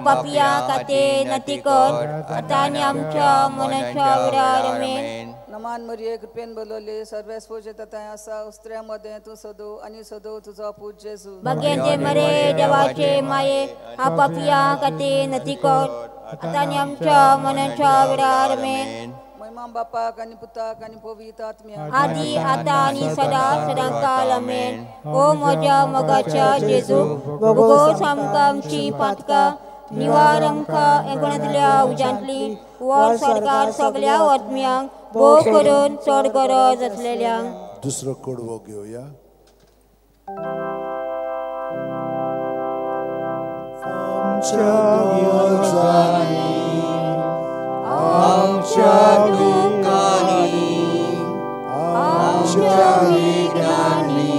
पापयां खातीर नती कर आतां आनी आमच्या मरणाच्या वेळार. आमेन. मान मरिये कृपेन बोलवले सर्वेस्व तुज्या तया आसा, उस्तऱ्यां मदें तूं सदो आनी सदो तुजो पूत जेजू. भाग्यवंते मरे देवाचे माये पापयां खातीर नती कर आतां आनी आमच्या मरणाच्या वेळार. आमेन. महिमा बापाक आनी पुताक आनी पवित्र आत्म्याक आदी आतां आनी सदां सदांकाळ. आमेन. ओ म्हज्या मोगाच्या जेजू, भोगोस आमकां आमची पातकां, निवार आमकां एकोणांतल्या उज्यांतली, वर स्वर्गार सगल्या आत्म्यांक, भोव करून चड गरज आसलेल्यांक. दुसरो कडवो घेवया. आमच्या गरजांनी, आमच्या दुखांनी, आमच्या विघ्नांनी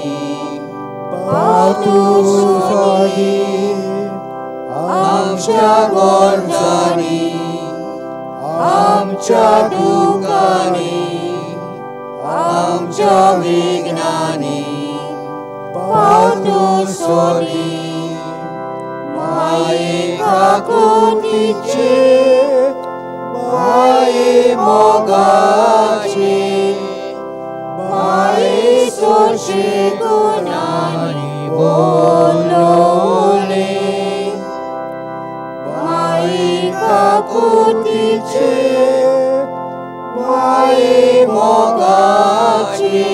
पाव तूं सोदी. आमच्या गरजांनी, आमच्या दुखांनी, आमच्या विघ्नांनी पाव तूं सोदी. माये काकुतीचे, माये मोगाचे, माये सोशे गुणांनी बोलवले. माये काकुतीचे, माये मोगाचे,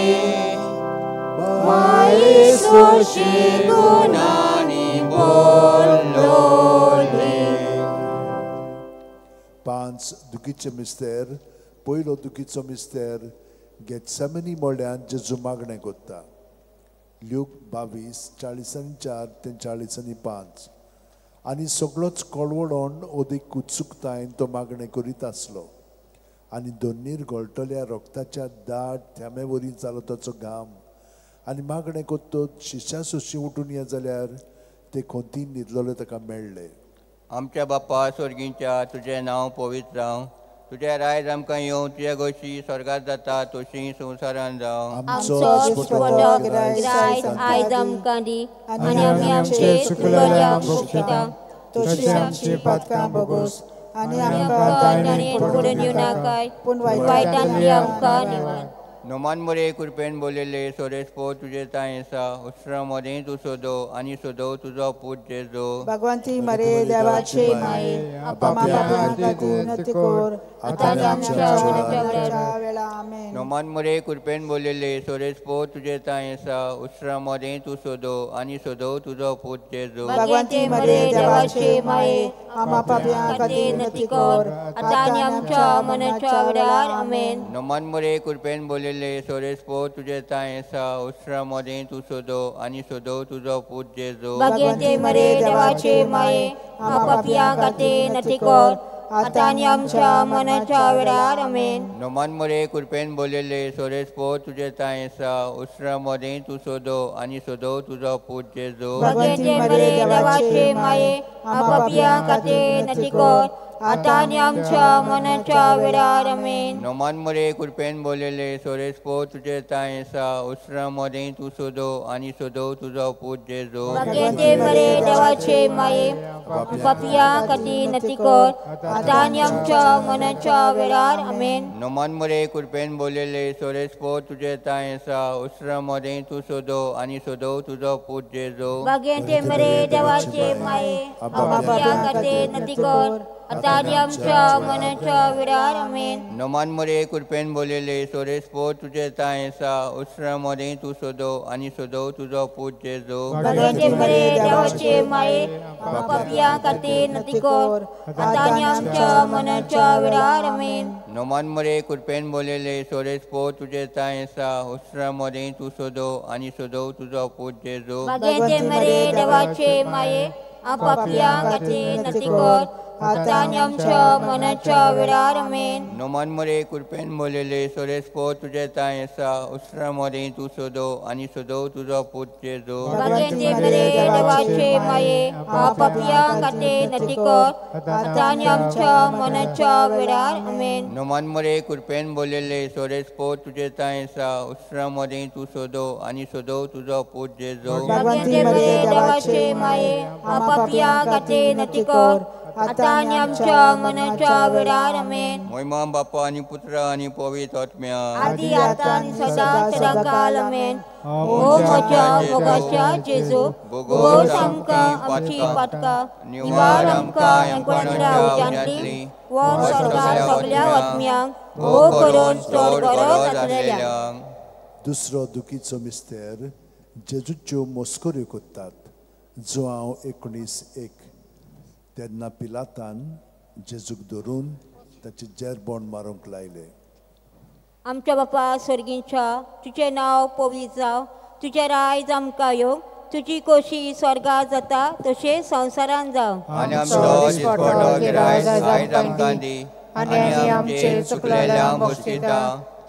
माये सोशे गुणांनी बोलवले. 5 दुखीचे मिस्तेर. पयलो दुखीचो मिस्तेर गेत्सेमनी मळ्यांत जेजू मागणें कोत्ता. ल्यूक 22:44 ते 45. आनी सगळोच कळवळोन अदीक उत्सुकतायेन तो मागणें करीत आसलो. आनी दोन्नीर गळटल्या रोगताच्या दाट थेंबे वरी जालो ताचो घाम. आनी मागणें कोत्तोच शिश्या सोशी उठून ये जाल्यार ते खोंतीन न्हिदलोले ताका मेळ्ळे. आमच्या बाप्पा स्वर्गींच्या, तुजें नांव पवित्र जावं, तुजें रायज आमकां येवं, तुजे गोशी स्वर्गात जाता तशी संवसारान जावं. आमचो रायज आयज आमकां दी, आनी आमी आमचे चुकलेल्यांक भोगशिता, तशी आमची पातकां भोगोस, आनी आमकां ताणें पडून येवं नाकाय, पूण वायटांतली आमकां निवार. नोमान मरे कृपेन बोललेले सोरेस्पो तुजे तांय आसा, उत्सरा मदें तूं सोदो आनी सोदो तुजो पूत जेजो. भगवंती मरे देवाचे माये, नोमान मरे कृपेन बोललेले सोरेस्पो तुजे तांय आसा, उत्सरा मदें तूं सोदो आनी सोदो तुजो पूत जेजो. भगवंती मरे देवाचे माये, आमा पापयां खातीर विनंती कर, आतां आनी आमच्या मरणाच्या वेळार. आमेन. नोमान मरे कृपेन बोललेले सोरेस्पो तुजे तांय आसा, उत्सरा मदें तूं सोदो आनी सोदो तुजो पूत जेजो. भगवंती मरे देवाचे माये, आमा पापयां खातीर विनंती कर, आतां आनी आमच्या मरणाच्या वेळार. आमेन. नोमान मरे कृपेन बोललेले सोरेस्पो तुजे तांय आसा, उत्सरा मदें तूं सोदो आनी सोदो तुजो पूत जेजो. भगवंती मरे देवाचे माये, आमा पापयां खातीर विनंती कर, आतां आनी आमच्या मरणाच्या वेळार. आमेन. नोमान मरे कृपेन बोललेले सोरेस्पो तुजे तांय आसा, उत्सरा मदें तूं सोदो आनी सोदो तुजो पूत जेजो. भगवंती मरे देवाचे माये, पापयां खातीर विनंती कर, आतां आनी आमच्या मरणाच्या वेळार. आमेन. नोमान मरे कृपेन बोललेले सोरेस्पो तुजे तांय आसा, उत्सरा मदें तूं सोदो आनी सोदो तुजो पूत जेजो. भगवंती मरे देवाचे माये, पापयां खातीर विनंती कर, आतां आनी आमच्या मरणाच्या वेळार. आमेन. नोमान मरे कृपेन बोललेले सोरेस्पो तुजे तांय आसा, उत्सरा मदें तूं सोदो आनी सोदो तुजो पूत जेजो. भगवंती मरे देवाचे माये, पापयां खातीर विनंती कर, आतां आनी आमच्या मरणाच्या वेळार. आमेन. नोमान मरे कृपेन बोललेले सोरेस्पो तुजे तांय आसा, उत्सरा मदें तूं सोदो आनी सोदो तुजो पूत जेजो. भगवंती मरे देवाचे माये, पापयां खातीर विनंती कर, आतां आनी आमच्या मरणाच्या वेळार. आमेन. नोमान मरे कृपेन बोललेले सोरेस्पो तुजे तांय आसा, उत्सरा मदें तूं सोदो आनी सोदो तुजो पूत जेजो. भगवंती मरे देवाचे माये, पापयां खातीर विनंती कर, आतां आनी आमच्या मरणाच्या वेळार. आमेन. नोमान मरे कृपेन बोललेले सोरेस्पो तुजे तांय आसा, उत्सरा मदें तूं सोदो आनी सोदो तुजो पूत जेजो. भगवंती मरे देवाचे माये, पापयां खातीर विनंती कर, आतां आनी आमच्या मरणाच्या वेळार. आमेन. मोहिमा बापा आनी पुत्र आनी पवित्र आत्म्या, आदी आतां आनी सदां सदांकाल. आमेन. ओ म्हज्या मोगाच्या जेजू, भोगोस आमकां आमची पातकां, निवार आमकां एकोणांतल्या उज्यांतली, वर स्वर्गार सगल्या आत्म्यांक, भोव करून चड गरज आसलेल्यांक. दुसरो दुखीचो मिस्तेर जेजूच्यो मस्कऱ्यो कोत्तात. जुआंव 19:1. तेन्ना पिलातान जेजूक धरून ताचे जेरबोण मारूंक लायले. आमच्या बापा सर्गींच्या, तुजें नांव पवित्र जावं, तुजें रायज आमकां येवं, तुजी कोशी स्वर्गार जाता तशें संवसारान जावं. आनी आमचो दिसपटो गिरायक आयज आमकां दी, आनी आमचे चुकलेल्या बक्षिता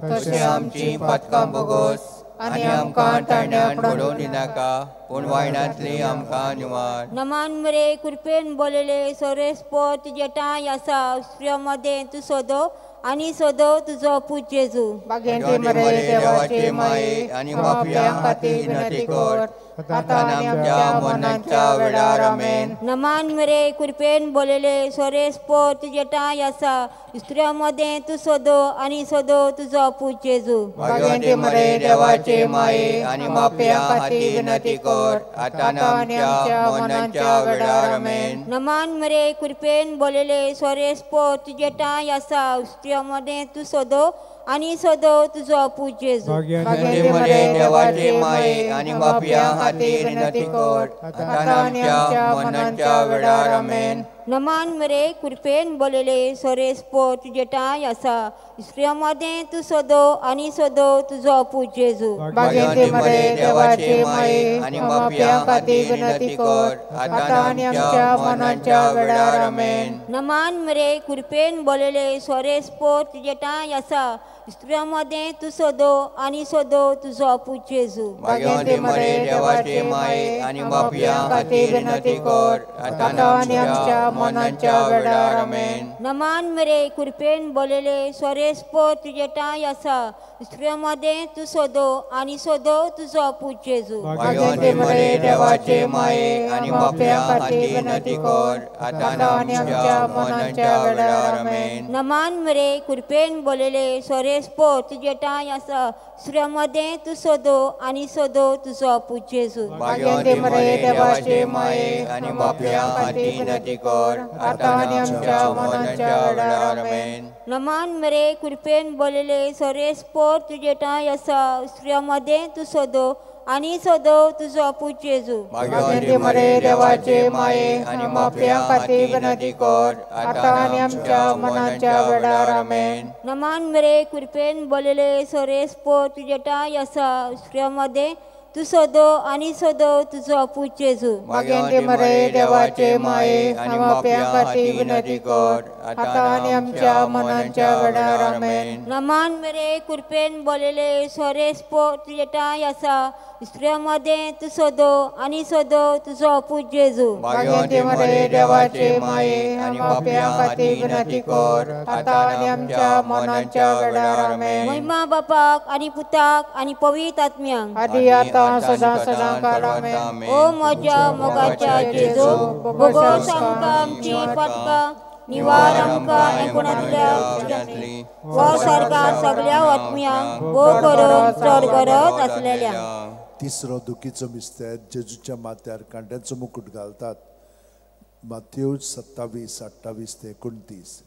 तशें आमची पातकां बोगोस, आनी आमकां ताण्यान पडोवन दिनाका, पूण वायणांतली आमकां निवार. नमान मरे कृपेन बोलले सोरेस्पो तुजे ठांय आसा, स्त्रियो मदें तूं सोदो आनी सोदो तुजो पूत जेजू. भाग्यवंती मरे देवाचे माये आनी पापयां खातीर विनंती कर, आतां आनी आमच्या मरणाच्या वेळार. आमेन. नमान मरे कृपेन बोलले सोरेस्पो तुजे ठांय आसा, स्त्रियो मदें तूं सोदो आनी सोदो तुजो पूत जेजू. भाग्यवंती मरे देवाचे माये आनी पापयां खातीर विनंती कर, आतां आनी आमच्या मरणाच्या वेळार. आमेन. नमान मरे कृपेन बोलले सोरेस्पो तुजे ठांय आसा, स्त्रियो मदें तूं सोदो आनी सोदो तुजो पूत जेजू. भाग्यवंती मरे देवाचे माये आनी पापयां खातीर विनंती कर, आतां आमच्या मरणाच्या वेळार. आमेन. नमान मरे कृपेन बोलले सोरेस्पो तुजे ठांय आसा, स्त्रियो मदें तूं सोदो आनी सोदो तुजो पूत जेजू. भाग्यवंती मरे देवाचे माये आनी पापयां खातीर विनंती कर, आतां आनी आमच्या मरणाच्या वेळार. आमेन. नमान मरे कृपेन बोलले सोरेस्पो तुजे ठांय आसा, स्त्रियो मदें तूं सोदो आनी सोदो तुजो पूत जेजू. भाग्यवंती मरे देवाचे माये आनी पापयां खातीर विनंती कर, आतां आनी आमच्या मरणाच्या वेळार. आमेन. नमान मरे कृपेन बोलले सोरेस्पो तुजे ठांय आसा, स्त्रियो मदें तूं सोदो आनी सोदो तुजो पूत जेजू. भाग्यवंती मरे देवाचे माये आनी पापयां खातीर विनंती कर, आतां आनी आमच्या मरणाच्या वेळार. आमेन. नमान मरे कृपेन बोलले सोरेस्पो तुजे ठांय आसा, स्त्रियो मदें तूं सोदो आनी सोदो तुजो पूत जेजू. भाग्यवंती मरे देवाचे माये आनी पापयां खातीर विनंती कर, आतां आनी आमच्या मरणाच्या वेळार. आमेन. नमान मरे कृपेन बोलले सोरेस्पो तुजे ठांय आसा, स्त्रियो मदें तूं सोदो आनी सोदो तुजो पूत जेजू. भाग्यवंती मरे देवाचे माये आनी पापयां खातीर विनंती कर, आतां आनी आमच्या मरणाच्या वेळार. आमेन. नमान मरे कृपेन बोलले सोरेस्पो तुजे ठांय आसा, स्त्रियो मदें तूं सोदो आनी सोदो तुजो पूत जेजू. भाग्यवंती मरे देवाचे माये आनी पापयां खातीर विनंती कर, आतां आनी आमच्या मरणाच्या वेळार. आमेन. नमान मरे कृपेन बोलले सोरेस्पो तुजे ठांय आसा, स्त्रियो मदें तूं सोदो आनी सोदो तुजो पूत जेजू. भाग्यवंती मरे देवाचे माये आनी पापयां खातीर विनंती कर, आतां आनी आमच्या मरणाच्या वेळार. आमेन. महिमा बापाक आनी पुताक आनी पवित्र आत्म्यांक, आदी आतां सदां सदां काळ. आमेन. ओ म्हज्या मोगाच्या जेजू, बोगोस आमकां आमची पातकां, निवार आमकां एकुणांतल्या व स्वर्गार सगळ्या आत्म्यांक भोव करून चड गरज आसलेल्या. तिसरो दुखीचो मिस्तेर, जेजूच्या माथ्यार कांड्यांचो मुकूट घालतात. मातेव 27:28-29.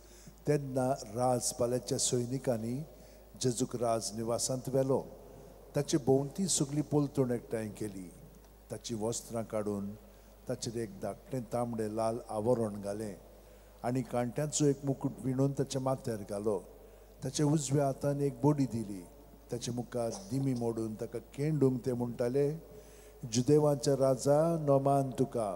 तेन्ना राजपाल्याच्या सैनिकांनी जेजूक राज निवासांत व्हेलो. ताची भोंवती सगळी पलतूण एकठांय केली. ताची वस्त्रां काडून ताचेर एक धाकटें तांबडें लाल आवरण घालें आनी कांट्यांचो एक मुकूट विणून ताच्या माथ्यार घालो. ताच्या उजव्या हातान एक बोडी दिली. ताचे मुखार दिमी मोडून ताका केंडूंक ते म्हणटाले, जुदेवांच्या राजा नोमान तुका.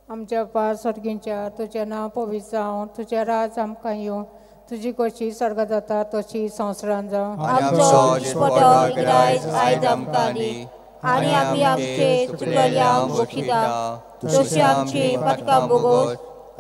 आमच्या बापा सर्गींच्या, तुजें नांव पवित्र जावं, तुजें राज आमकां येवं, तुजी कशी स्वर्गार जाता तशी संवसारान जावं. आमचो दिसपटो गिरायक आयज आमकां दी, आनी आमी आमचे चुकलेल्यांक बक्षिता तशी आमची पातकां बोगोस,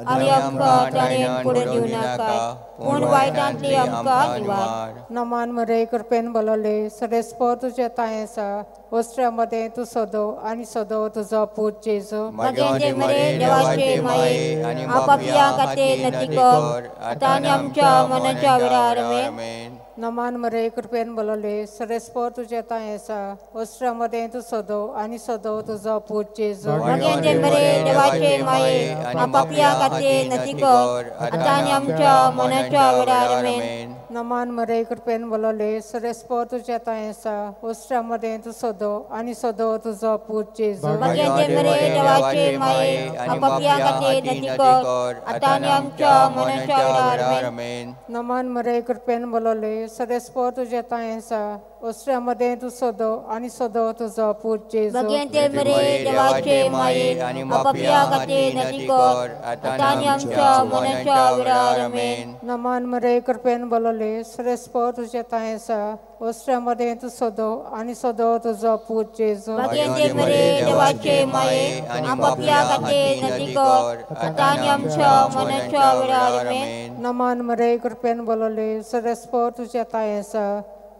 आनी आमकां ताणें पडून दिवं नाका, पूण वायटांतली आमकां निवार. नमान मरे कृपेन बोलले सरेस्पो तुजें तांय आसा, वस्त्रा मदें तूं सोदो आनी सोदो तुजो पूत जेजू. भाग्यवंती मरे देवाचे माये आनी पापयां खातीर विनंती कर, आतां आनी आमच्या मरणाच्या वेळार. आमेन. नमान मरे कृपेन बोलले सरेस्पो तुजें तांय आसा, वस्त्रा मदें तूं सोदो आनी सोदो तुजो पूत जेजू. भाग्यवंती मरे देवाचे माये आनी पापयां खातीर विनंती कर, आतां आनी आमच्या मरणाच्या वेळार. आमेन. नमान मरे कृपेन बोलवले सरेस्पो तुज्या तांय आसा उस्त्या मदें तूं सदो आनी सदो तुजो पूत जेजू. भाग्यांचे मरे देवाचे माये आपापल्या खातीर नती कर आतां आनी आमच्या मरणाच्या वेळार आमेन. नमान मरे कृपेन बोलवले सरेस्पो तुज्या तांय आसा उस्त्या मदें तूं सदो आनी सदो तुजो पूत जेजू. भाग्यांचे मरे देवाचे माये आपापल्या खातीर नती कर आतां आनी आमच्या मरणाच्या वेळार आमेन. नमान मरे कृपेन बोलवले सरेस्पो तुज्या तांय आसा उस्त्या मदें तूं सदो आनी सदो तुजो पूत जेजू. भाग्यांचे मरे देवाचे माये आपापल्या खातीर नती कर आतां आनी आमच्या मरणाच्या वेळार आमेन. नमान मरे कृपेन बोलवले सरेस्पो तुज्या तांय आसा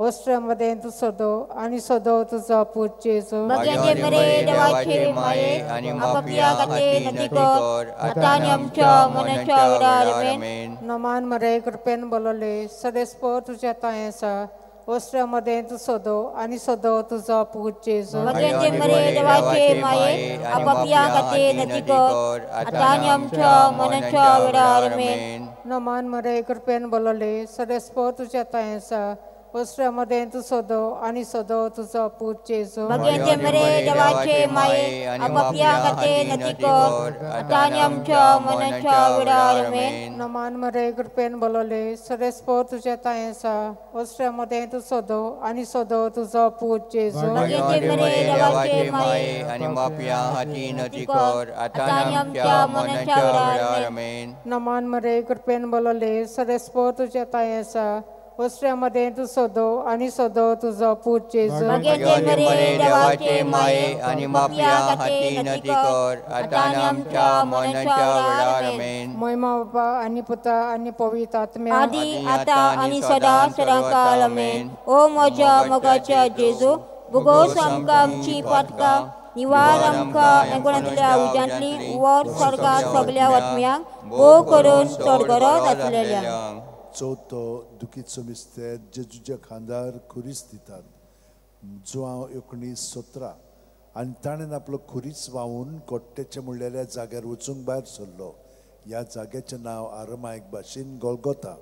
उस्त्या मदें तूं सदो आनी सदो तुजो पूत जेजू. भाग्यांचे मरे देवाचे माये आपापल्या खातीर नती कर आतां आनी आमच्या मरणाच्या वेळार आमेन. नमान मरे कृपेन बोलवले सरेस्पो तुज्या तांय आसा उस्त्या मदें तूं सदो आनी सदो तुजो पूत जेजू. भाग्यांचे मरे देवाचे माये आपापल्या खातीर नती कर आतां आनी आमच्या मरणाच्या वेळार आमेन. नमान मरे कृपेन बोलवले सरेस्पो तुज्या तांय आसा उस्त्या मदें तूं सदो आनी सदो तुजो पूत जेजू. भाग्यांचे मरे देवाचे माये आपापल्या खातीर नती कर आतां आनी आमच्या मरणाच्या वेळार आमेन. नमान मरे कृपेन बोलवले सरेस्पो तुज्या तांय आसा उस्त्या मदें तूं सदो आनी सदो तुजो पूत जेजू. भाग्यांचे मरे देवाचे माये आनी पापया खातीर नती कर आतां आनी आमच्या मरणाच्या वेळार आमेन. नमान मरे कृपेन बोलवले सरेस्पो तुज्या तांय आसा उस्त्या मदें तूं सदो आनी सदो तुजो पूत जेजू. भाग्यांचे मरे देवाचे माये आनी पापया खातीर नती कर आतां आनी आमच्या मरणाच्या वेळार आमेन. महिमा बापा आनी पुता आनी पवित्र आत्म्या आदी आतां आनी सदां सदां काळ आमेन. ओ म्हज्या मोगाच्या जेजू भुगोस आमकां आमची पातकां निवार आमकां एकोणांतल्या उज्यांतली वर स्वर्गात सगल्या आत्म्यांक भोव करून चड गरज आसलेल्या. चवथो दुखीचो मिस्तेर जेजूच्या खांदार खुरीस दितात जुआंव 19:17 आनी ताणें आपलो खुरीस व्हांवून कोट्टेचे म्हणलेल्या जाग्यार वचूंक भायर सरलो. ह्या जाग्याचें नांव आरमायक भाशेन गोलगोता.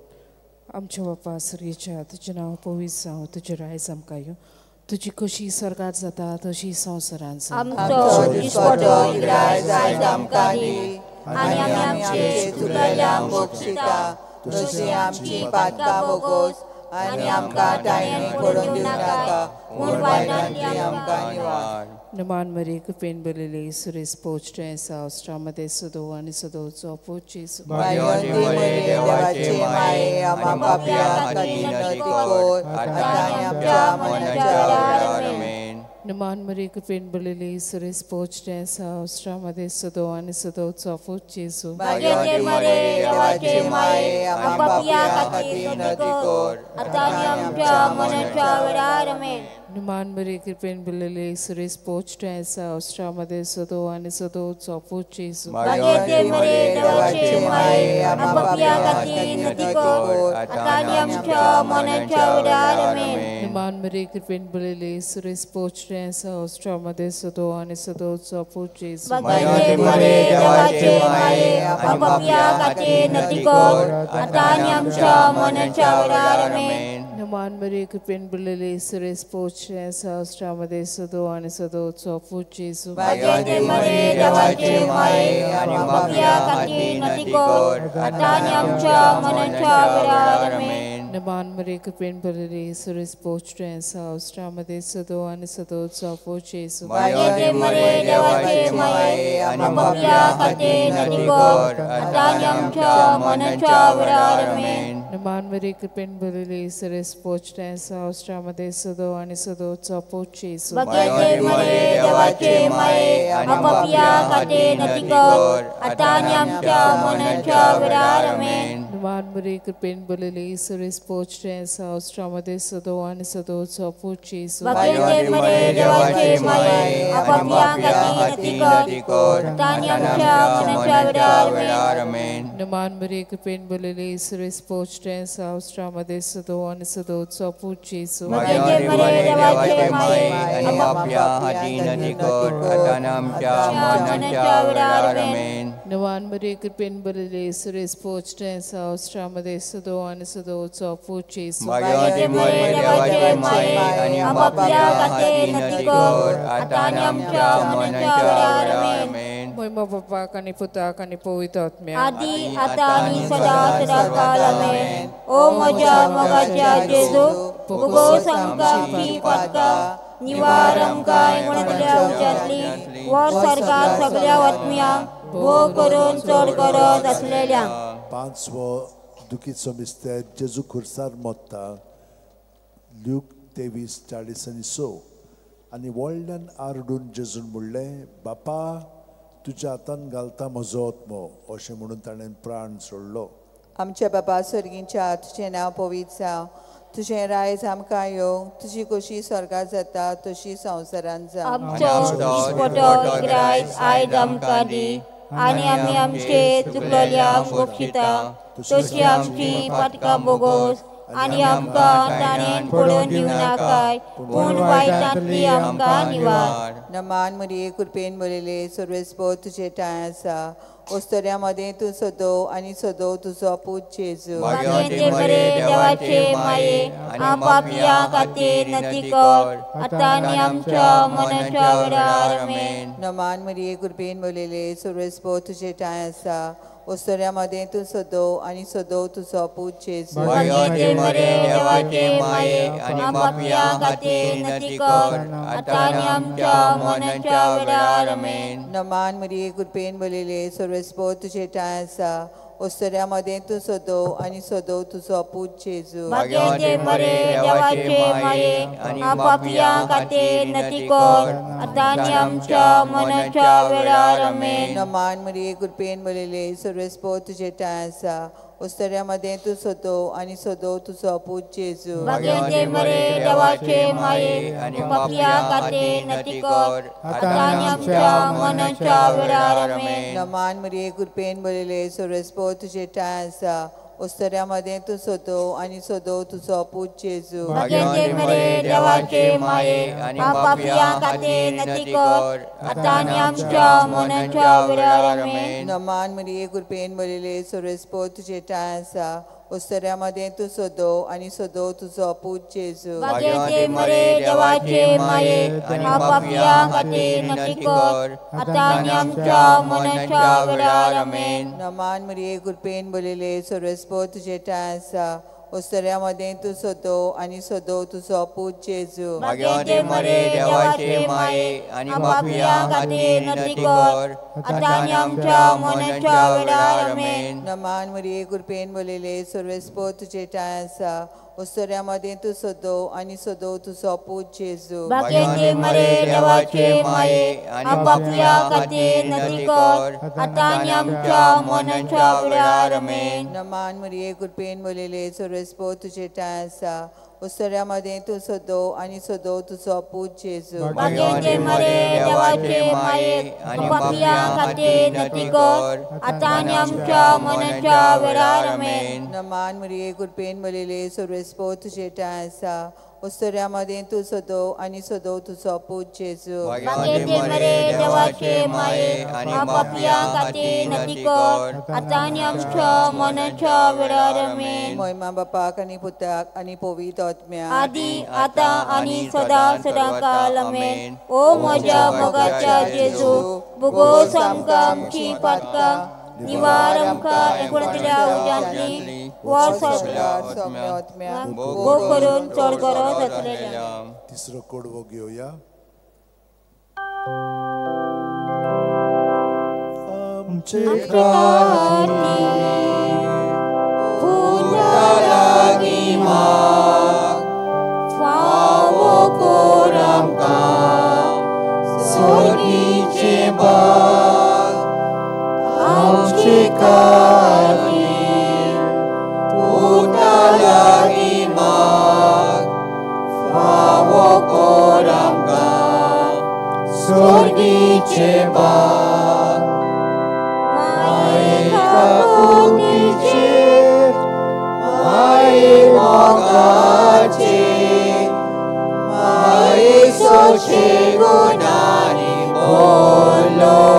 आमच्या बापा सुर्येच्या तुजें नांव पवित्र जावं, तुजें रायज आमकां येवं, तुजी कशी स्वर्गात जाता तशी संवसारांत जावं. आमचो दिसपटो इग्राज आयज आमकां दी आनी आमी आमचे चुकलेल्यांक बक्षिता तशी आमची पातकां बोगोस आनी आमकां ताळेन पडून दिवं नाका पूण वायटांतली आमकां निवार. नमान मरे कृपेन भरलेले सुरेश पोचटे सावस्त्रामध्ये सदो आनी सदोचो पूत जेजू. देवाचे माये आमा पापया खातीर नती कर आतां आनी आमच्या मरणाच्या वेळार आमेन. नमान मरे कृपेन भरलेले सुरेश पोचटे सावस्त्रामध्ये सदो आनी सदोचो पूत जेजू. भाग्यांचे मरे देवाचे माये आपापल्या खातीर नती कर आतां आनी आमच्या मरणाच्या वेळार आमेन. नमान मरे कृपेन भरलेले सुरेश पोचटे सावस्त्रामध्ये सदो आनी सदोचो पूत जेजू. भाग्यांचे मरे देवाचे माये आपापल्या खातीर नती कर आतां आनी आमच्या मरणाच्या वेळार आमेन. नमान मरे कृपेन भरलेले सुरेश पोचटे सावस्त्रामध्ये सदो आनी सदोचो पूत जेजू. भाग्यांचे मरे देवाचे माये आपापल्या खातीर नती कर आतां आनी आमच्या मरणाच्या वेळार आमेन. नमान मरे कृपेन भरलेले सुरेश पोचटे सावस्त्रामध्ये सदो आनी सदोचो पूत जेजू. भाग्यांचे मरे देवाचे माये आपापल्या खातीर नती कर आतां आनी आमच्या मरणाच्या वेळार आमेन. नमान मरे कृपेन भरलेले सुरेश पोचटे सावस्त्रामध्ये सदो आनी सदोचो पूत जेजू. भाग्यांचे मरे देवाचे माये आपापल्या खातीर नती कर आतां आनी आमच्या मरणाच्या वेळार आमेन. नमान मरे कृपेन भरलेले सुरेश पोचटे सावस्त्रामध्ये सदो आनी सदोचो पूत जेजू. भाग्यांचे मरे देवाचे माये आपापल्या खातीर नती कर आतां आनी आमच्या मरणाच्या वेळार आमेन. नमान मरे कृपेन भरलेले सुरेश पोचटे सावस्त्रामध्ये सदो आनी सदोचो पूत जेजू. भाग्यांचे मरे देवाचे माये आपापल्या खातीर नती कर आतां आनी आमच्या मरणाच्या वेळार आमेन. नमान मरे कृपेन भरलेले सुरेश पोचटे सावस्त्रामध्ये सदो आनी सदोचो पूत जेजू. भाग्यांचे मरे देवाचे माये आनी पापया खातीर नती कर आतां आनी आमच्या मरणाच्या वेळार आमेन. नवान मरे कृपेन बरले सुरेश पोचटे सावस्ट्रामध्ये सदो आणि सदो चौपूचे भाग्यवंती मरे देवाचे माये आनी आपापल्या खातीर विनंती कर आतां आनी आमच्या मरणाच्या वेळार आमेन. मोहिमा बापाक आनी पुताक आनी पवित्र आत्म्याक आदी आतां आनी सदा सदा काल आमेन. ओ म्हज्या मोगाच्या जेजू, भोगोस आमकां आमची पातकां, निवार आमकां एकवटल्या उज्यांतली, वर सरकार सगळ्या आत्म्यांक भोग करून चड गरज आसलेल्यांक. पांचवो दुखीचो मिस्तेर जेजू खुर्सार मोत्ता. ल्यूक 23:46. आनी व्हडल्यान आरडून जेजून म्हणलें, बापा तुज्या हातान घालता म्हजो आत्मो, अशें म्हणून ताणें प्राण सोडलो. आमच्या बाबा स्वर्गींच्या, तुजें नांव पवित्र जावं, तुजें रायज आमकां येवं, तुजी खोशी स्वर्गार जाता तशी संवसारांत जावं. आमचो दिसपटो इग्रायज आयज आमकां दी, आनी आमी आमचे चुकलेल्यांक बक्षिता तशी आमची पातकां बोगोस, आनी आमकां ताणें पडोवन दिवं नाकाय, पूण वायटांतली आमकां निवार. नमान मरिये कृपेन भरिल्ले सर्वेस्पर तुजे ठांय आसा, ओस्तोऱ्या मदें तूं सदो आनी सदो तुजो पूत जेजू. भाग्यवंती मरे देवाचे माये, आपापल्या खातीर विनंती कर आतां आनी आमच्या मरणाच्या वेळार आमेन. नमान मरिये कृपेन भरिल्ले सर्वेस्पर तुजे ठांय आसा, ओस्तोऱ्या मदें तूं सदो आनी सदो तुजो पूत जेजू. भाग्यवंती मरे देवाचे माये आनी पापया खातीर विनंती कर आतां आनी आमच्या मरणाच्या वेळार आमेन. नमान मरिये कृपेन भरिल्ले सर्वेस्पर तुजे ठांय आसा, ओस्तोऱ्या मदें तूं सदो आनी सदो तुजो पूत जेजू. भाग्यवंती मरे देवाचे माये, आपापल्या खातीर विनंती कर आतां आनी आमच्या मरणाच्या वेळार आमेन. नमान मरिये कृपेन भरिल्ले सर्वेस्पर तुजे ठांय आसा, ओस्तोऱ्या मदें तूं सदो आनी सदो तुजो पूत जेजू. भाग्यवंती मरे देवाचे माये, आपापल्या खातीर विनंती कर आतां आनी आमच्या मरणाच्या वेळार आमेन. नमान मरिये कृपेन भरिल्ले सर्वेस्पर तुजे ठांय आसा, ओस्तोऱ्या मदें तूं सदो आनी सदो तुजो पूत जेजू. भाग्यवंती मरे देवाचे माये, आपापल्या खातीर विनंती कर आतां आनी आमच्या मरणाच्या वेळार आमेन. नमान मरिये कृपेन भरिल्ले सर्वेस्पर तुजे ठांय आसा, ओस्तोऱ्या मदें तूं सदो आनी सदो तुजो पूत जेजू. भाग्यवंती मरे देवाचे माये, आपापल्या खातीर विनंती कर आतां आनी आमच्या मरणाच्या वेळार आमेन. नमान मरिये कृपेन भरिल्ले सर्वेस्पर तुजे ठांय आसा, ओस्तोऱ्या मदें तूं सदो आनी सदो तुजो पूत जेजू. भाग्यवंती मरे देवाचे माये आनी पापया खातीर विनंती कर आतां आनी आमच्या मरणाच्या वेळार आमेन. नमान मरिये कृपेन भरिल्ले सर्वेस्पर तुजे ठांय आसा, ओस्तोऱ्या मदें तूं सदो आनी सदो तुजो पूत जेजू. भाग्यवंती मरे देवाचे माये, आपापल्या खातीर विनंती कर आतां आनी आमच्या मरणाच्या वेळार आमेन. नमान मरिये कृपेन भरिल्ले सर्वेस्पर तुजे ठांय आसा, ओस्तोऱ्या मदें तूं सदो आनी सदो तुजो पूत जेजू. भाग्यवंती मरे देवाचे माये, आपापल्या खातीर विनंती कर आतां आनी आमच्या मरणाच्या वेळार आमेन. नमान मरिये कृपेन भरिल्ले सर्वेस्पर तुजे ठांय आसा, ओस्तोऱ्या मदें तूं सदो आनी सदो तुजो पूत जेजू. भाग्यवंती मरे देवाचे माये, आपापल्या खातीर विनंती कर आतां आनी आमच्या मरणाच्या वेळार आमेन. मोहिमा बापाक आनी पुताक आनी पवित्र आत्म्याक आदी आतां आनी सदा सदा काल आमेन. ओ म्हज्या मोगाच्या जेजू, भोगोस आमकां आमची पातकां, निवार आमकां एकवटल्या उज्यांतली, वर सगळ्या भोग करून चड गरज आसलेल्या. तिसरो कोडवो घेवया. आमचे पुता लागीं माग, फावो कर आमकां सोर्गीचें बाग. आमचे खातीर पुता लागीं माग, फावो कर आमकां सोर्गीचें बाग. माये काकुतीचेर, माये मोगाचेर, माये सोशे गुणांनी भरलोले.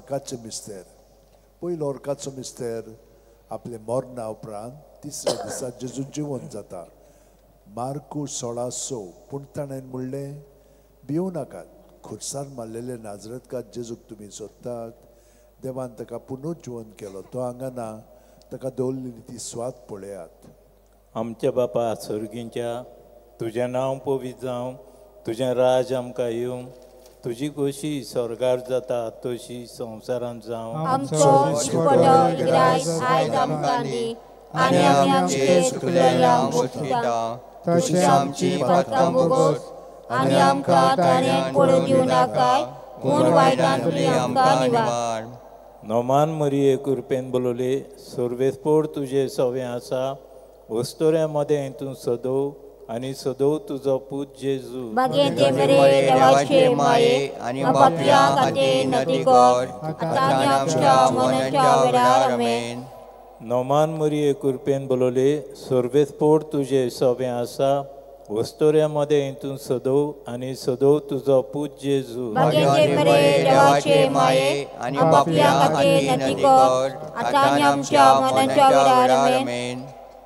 ओरकाचें मिस्तेर. पयलो ओरकाचो मिस्तेर आपले मरणा उपरांत तिसऱ्या दिसा जेजू जिवन जाता. मार्कू 16:6. पूण ताणें म्हणलें, भिवू नाकात, खुर्सार मारलेले नाजरतकार जेजूक तुमी सोदतात. देवान ताका पुनर्जिवन केलो, तो हांगा ना, ताका दवरलेली ती स्वाद पळयात. आमच्या बापा सर्गींच्या, तुजें नांव पवित्र जावं, तुजें राज आमकां येवं, तुजी खोशी स्वर्गार जाता तशी संवसारांत जावं. आमचो दिसपटो इग्रायज आयज आमकां दी आनी आमी आमचे चुकलेल्यांक बक्षिता तशी आमची पातकां भोगोस आनी आमकां ताणें पडूं दिवं नाकाय, पूण वायटांतली आमकां निवार. नोमान मरिये कृपेन बोलवले, सर्वेस्पोर तुजे सवें आसा, वस्तोऱ्या मदें तूं सदो आनी सदो तुजो पूत जेजू. बागेंते मरे देवाचे माये आनी पापयां खातीर नती कर, आतां आनी आमच्या मरणाच्या वेळार. आमेन. नोमान मरिये कृपेन बोलवले, सर्वेस्पोर तुजे सवें आसा, वस्तोऱ्या मदें तूं सदो आनी सदो तुजो पूत जेजू. बागेंते मरे देवाचे माये आनी पापयां खातीर नती कर, आतां आनी आमच्या मरणाच्या वेळार. आमेन.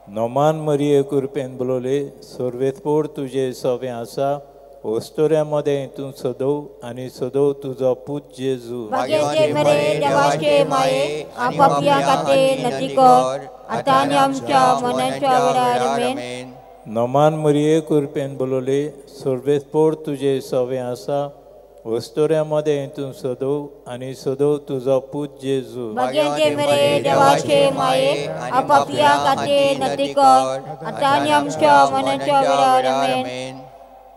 नोमान मरिये कृपेन बोलवले, सर्वेस्पोर तुजे सवें आसा, वस्तोऱ्या मदें तूं सदो आनी सदो तुजो पूत जेजू. बागेंते मरे देवाचे माये आनी पापयां खातीर नती कर, आतां आनी आमच्या मरणाच्या वेळार. आमेन. नोमान मरिये कृपेन बोलवले, सर्वेस्पोर तुजे सवें आसा, वस्तोऱ्या मदें तूं सदो आनी सदो तुजो पूत जेजू. बागेंते मरे देवाचे माये आनी पापयां खातीर नती कर, आतां आनी आमच्या मरणाच्या वेळार. आमेन.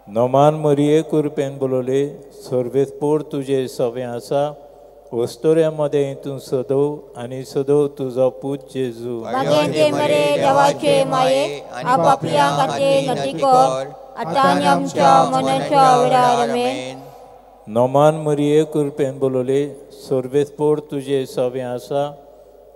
नोमान मरिये कृपेन बोलवले, सर्वेस्पोर तुजे सवें आसा, वस्तोऱ्या मदें तूं सदो आनी सदो तुजो पूत जेजू. बागेंते मरे देवाचे माये आनी पापयां खातीर नती कर, आतां आनी आमच्या मरणाच्या वेळार. आमेन. नोमान मरिये कृपेन बोलवले, सर्वेस्पोर तुजे सवें आसा,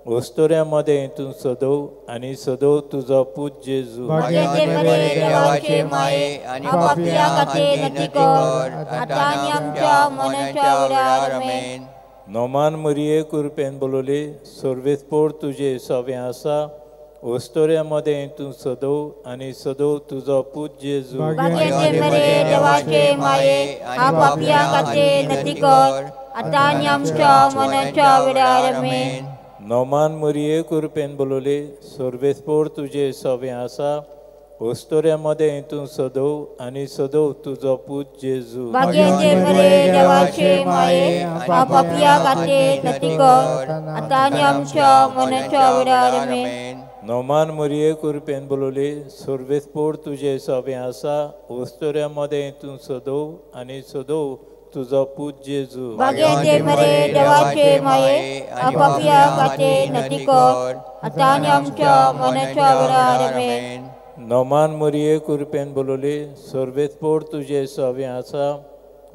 वस्तोऱ्या मदें तूं सदो आनी सदो तुजो पूत जेजू. बागेंते मरे देवाचे माये आनी पापयां खातीर नती कर, आतां आनी आमच्या मरणाच्या वेळार. आमेन. नोमान मरिये कृपेन बोलवले, सर्वेस्पोर तुजे सवें आसा, वस्तोऱ्या मदें तूं सदो आनी सदो तुजो पूत जेजू. बागेंते मरे देवाचे माये आनी पापयां खातीर नती कर, आतां आनी आमच्या मरणाच्या वेळार. आमेन. नोमान मरिये कृपेन बोलवले, सर्वेस्पोर तुजे सवें आसा, वस्तोऱ्या मदें तूं सदो आनी सदो तुजो पूत जेजू. बागेंते मरे देवाचे माये आनी पापयां खातीर नती कर, आतां आनी आमच्या मरणाच्या वेळार. आमेन. नोमान मरिये कृपेन बोलवले, सर्वेस्पोर तुजे सवें आसा, वस्तोऱ्या मदें तूं सदो आनी सदो तुजो पूत जेजू. बागेंते मरे देवाचे माये आनी पापयां खातीर नती कर, आतां आनी आमच्या मरणाच्या वेळार. आमेन. नोमान मरिये कृपेन बोलवले, सर्वेस्पोर तुजे सवें आसा,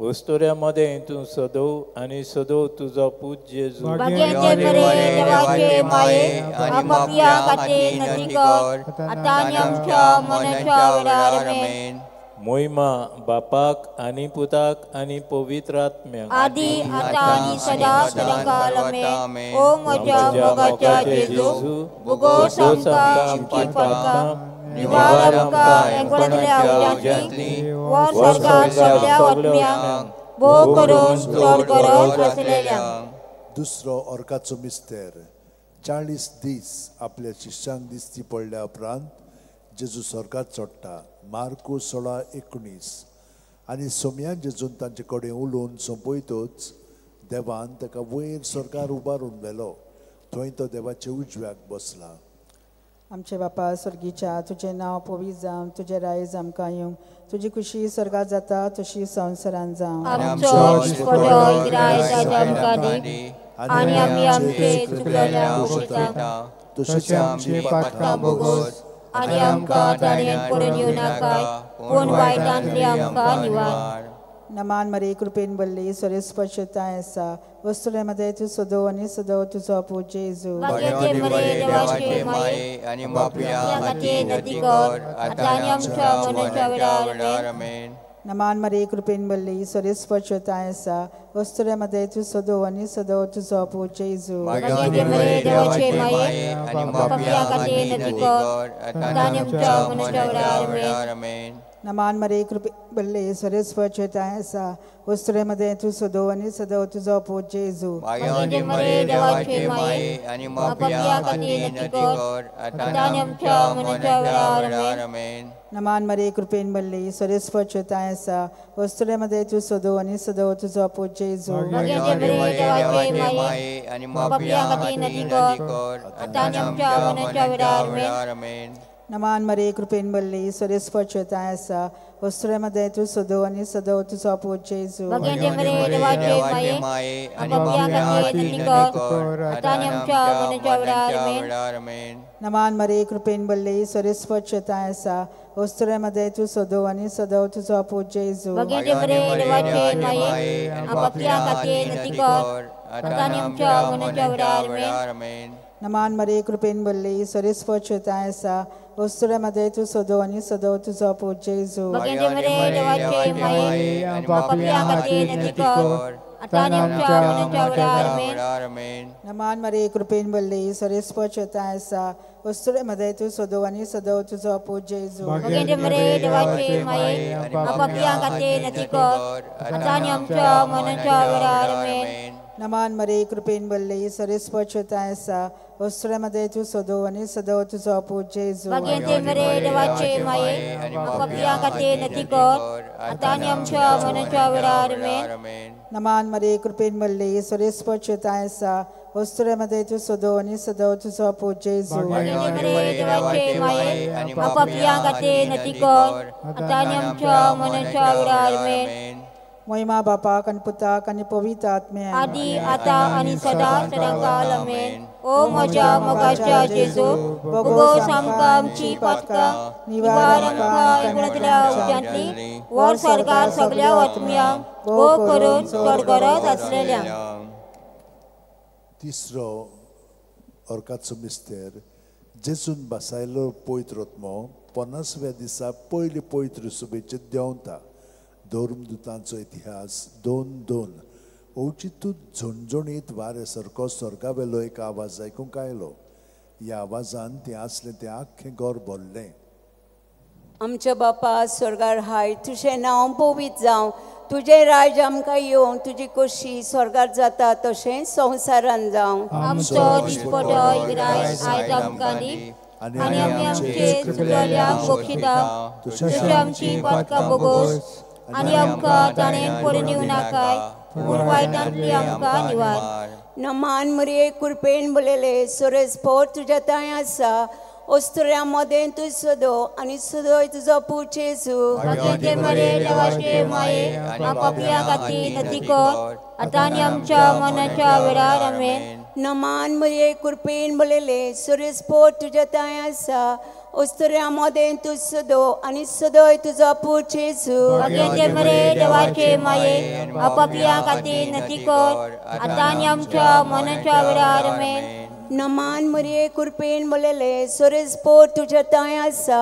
वस्तोऱ्या मदें तूं सदो आनी सदो तुजो पूत जेजू. बागेंते मरे देवाचे माये आनी पापयां खातीर नती कर, आतां आनी आमच्या मरणाच्या वेळार. आमेन. मोहिमा बापाक आनी पुताक आनी पवित्र आत्म्याक, आदी आतां आनी सदां सदांकाळ. आमेन. ओ म्हज्या मोगाच्या जेजू, भोगोस आमकां आमचीं पातकां, निवार आमकां एंकळांतल्या उज्यांतली, वर स्वर्गांत सगल्या आत्म्यांक, भोव करून चड गरज आसलेल्यांक. दुसरो ओरकाचो मिस्तेर. 40 दीस आपल्या शिष्यांक दिसती पडल्या उपरांत जेजू स्वर्गात चडटा. मार्कू 16:19. आनी सोम्यान जेजून तांचे कडेन उलोवन सोंपयतच देवान ताका वयर स्वर्गार उबारून व्हेलो, थंय तो देवाच्या उजव्याक बसला. आमचे बापा स्वर्गीच्या, तुजें नांव पवित्र जावं, तुजें रायज आमकां येवं, तुजी खुशी स्वर्गात जाता तशी संवसारांत जावं. आमचो दिसपटो इग्रायज आयज आमकां दी आनी आमी आमचे चुकलेल्यांक बक्षिता तशी आमची पातकां भोगोस आनी आमकां ताणें पडून येवं नाकाय, पूण वायटांतली आमकां निवार. नमान मरे कृपेन बल्ली सर्वेस्पश्यताय आसा, वस्तुले मध्ये तूं सदो आनी सदो तुजो पूत जेजू. बागेंते मरे देवाचे माये आनी पापयां खातीर नती कर, आतां आनी आमच्या मरणाच्या वेळार. आमेन. नमान मरे कृपेन बल्ली सरेस्वर ताय आसा वस्तुरे मध्ये तूं सदो आनी सदो तुजो पूत जेजू. भाग्यवंती मरिये देवाचे माये आनी पापयां खातीर विनंती कर आतां आनी आमच्या मरणाच्या वेळार आमेन. नमान मरे कृपेन बल्ले सरेस्वर ताय आसा वस्तुरे मध्ये तूं सदो आनी सदो तुजो पूत जेजू. भाग्यवंती मरिये देवाचे माये आनी पापयां खातीर विनंती कर आतां आनी आमच्या मरणाच्या वेळार आमेन. नमान मरे कृपेन बल्ले सरेस्वर ताय आसा वस्तुरे मध्ये तूं सदो आनी सदो तुजो पूत जेजू. भाग्यवंती मरिये देवाचे माये आनी पापयां खातीर विनंती कर आतां आनी आमच्या मरणाच्या वेळार आमेन. नमान मरे कृपेन बल्ले सरेस्वर ताय आसा वस्तुरे मध्ये तूं सदो आनी सदो तुजो पूत जेजू. भाग्यवंती मरिये देवाचे माये आनी पापयां खातीर विनंती कर आतां आनी आमच्या मरणाच्या वेळार आमेन. नमान मरे कृपेन बल्ले सरेस्वर ताय आसा वस्तुरे मध्ये तूं सदो आनी सदो तुजो पूत जेजू. भाग्यवंती मरिये देवाचे माये आनी पापयां खातीर विनंती कर आतां आनी आमच्या मरणाच्या वेळार आमेन. नमान मरे कृपेन बल्ले सरेस्वर ताय आसा वस्तुरे मध्ये तूं सदो आनी सदो तुजो पूत जेजू. भाग्यवंती मरिये देवाचे माये आनी पापयां खातीर विनंती कर आतां आनी आमच्या मरणाच्या वेळार आमेन. नमान मरे कृपेन बल्ले सरेस्वर ताय आसा वस्तुरे मध्ये तूं सदो आनी सदो तुजो पूत जेजू. भाग्यवंती मरिये देवाचे माये आनी पापयां खातीर विनंती कर आतां आनी आमच्या मरणाच्या वेळार आमेन. नमान मरे कृपेन बल्ले सरेस्वर ताय आसा वस्तुरे मध्ये तूं सदो आनी सदो तुजो पूत जेजू. भाग्यवंती मरिये देवाचे माये आनी पापयां खातीर विनंती कर आतां आनी आमच्या मरणाच्या वेळार आमेन. नमान मरे कृपेन बल्ले सरेस्वर ताय आसा वस्तुरे मध्ये तूं सदो आनी सदो तुजो पूत जेजू. भाग्यवंती मरिये देवाचे माये आनी पापयां खातीर विनंती कर आतां आनी आमच्या मरणाच्या वेळार आमेन. महिमा बापाक आनी पुताक आनी पवित्र आत्म्याक आदी आतां आनी सदां सदांकाल आमेन. ओ म्हज्या मोगाच्या जेजू, भोगोस आमकां आमची पातकां निवार आमकां एकूणांतल्या उज्यांतली वर स्वर्गार सगल्या आत्म्यांक भोग करून चड गरज आसलेल्यांक. तिसरो अर्काचो मिस्तेर जेजून बसायलो पवित्र आत्मो 50व्या दिसा पयले पवित्र सुबेचे देंवता. धर्मदूतांचो इतिहास 2:2. अवचितूच झणझणीत वाऱ्या सारको स्वर्गावेलो एक आवाज आयकूंक आयलो. ह्या आवाजान तें आसलें तें आख्खें घर भरलें. आमच्या बापा स्वर्गार हाय, तुजें नांव पवित्र जावं, तुजें राज्य आमकां येवं, तुजी खोशी स्वर्गार जाता तशें संवसारान जावं. आमचो दिसपटो इग्रायज आयज आमकां दी आनी आमी आमचे चुकलेल्यांक बक्षिता तशी आमची पातकां भोगोस आनी आमकां ताणें पडून दिवं नाकाय पूण वायटांतली आमकां निवार. नमान मरिये कृपेन भरलेले सरेस्पर तुज्या तांय आसा वस्तुऱ्यां मदें तूं सदो आनी सदोय तुजो पूत जेजू. भाग्यवंती मरिये देवाचे माये आनी पापयां खातीर विनंती कर आतां आनी आमच्या मरणाच्या वेळार आमेन. नमान मरिये कृपेन भरलेले सरेस्पर तुज्या तांय आसा वस्तुऱ्यां मदें तूं सदो आनी सदोय तुजो पूत जेजू. भाग्यवंती मरिये देवाचे माये आनी पापयां खातीर विनंती कर आतां आनी आमच्या मरणाच्या वेळार आमेन. नमान मरिये कृपेन भरलेले सरेस्पर तुज्या तांय आसा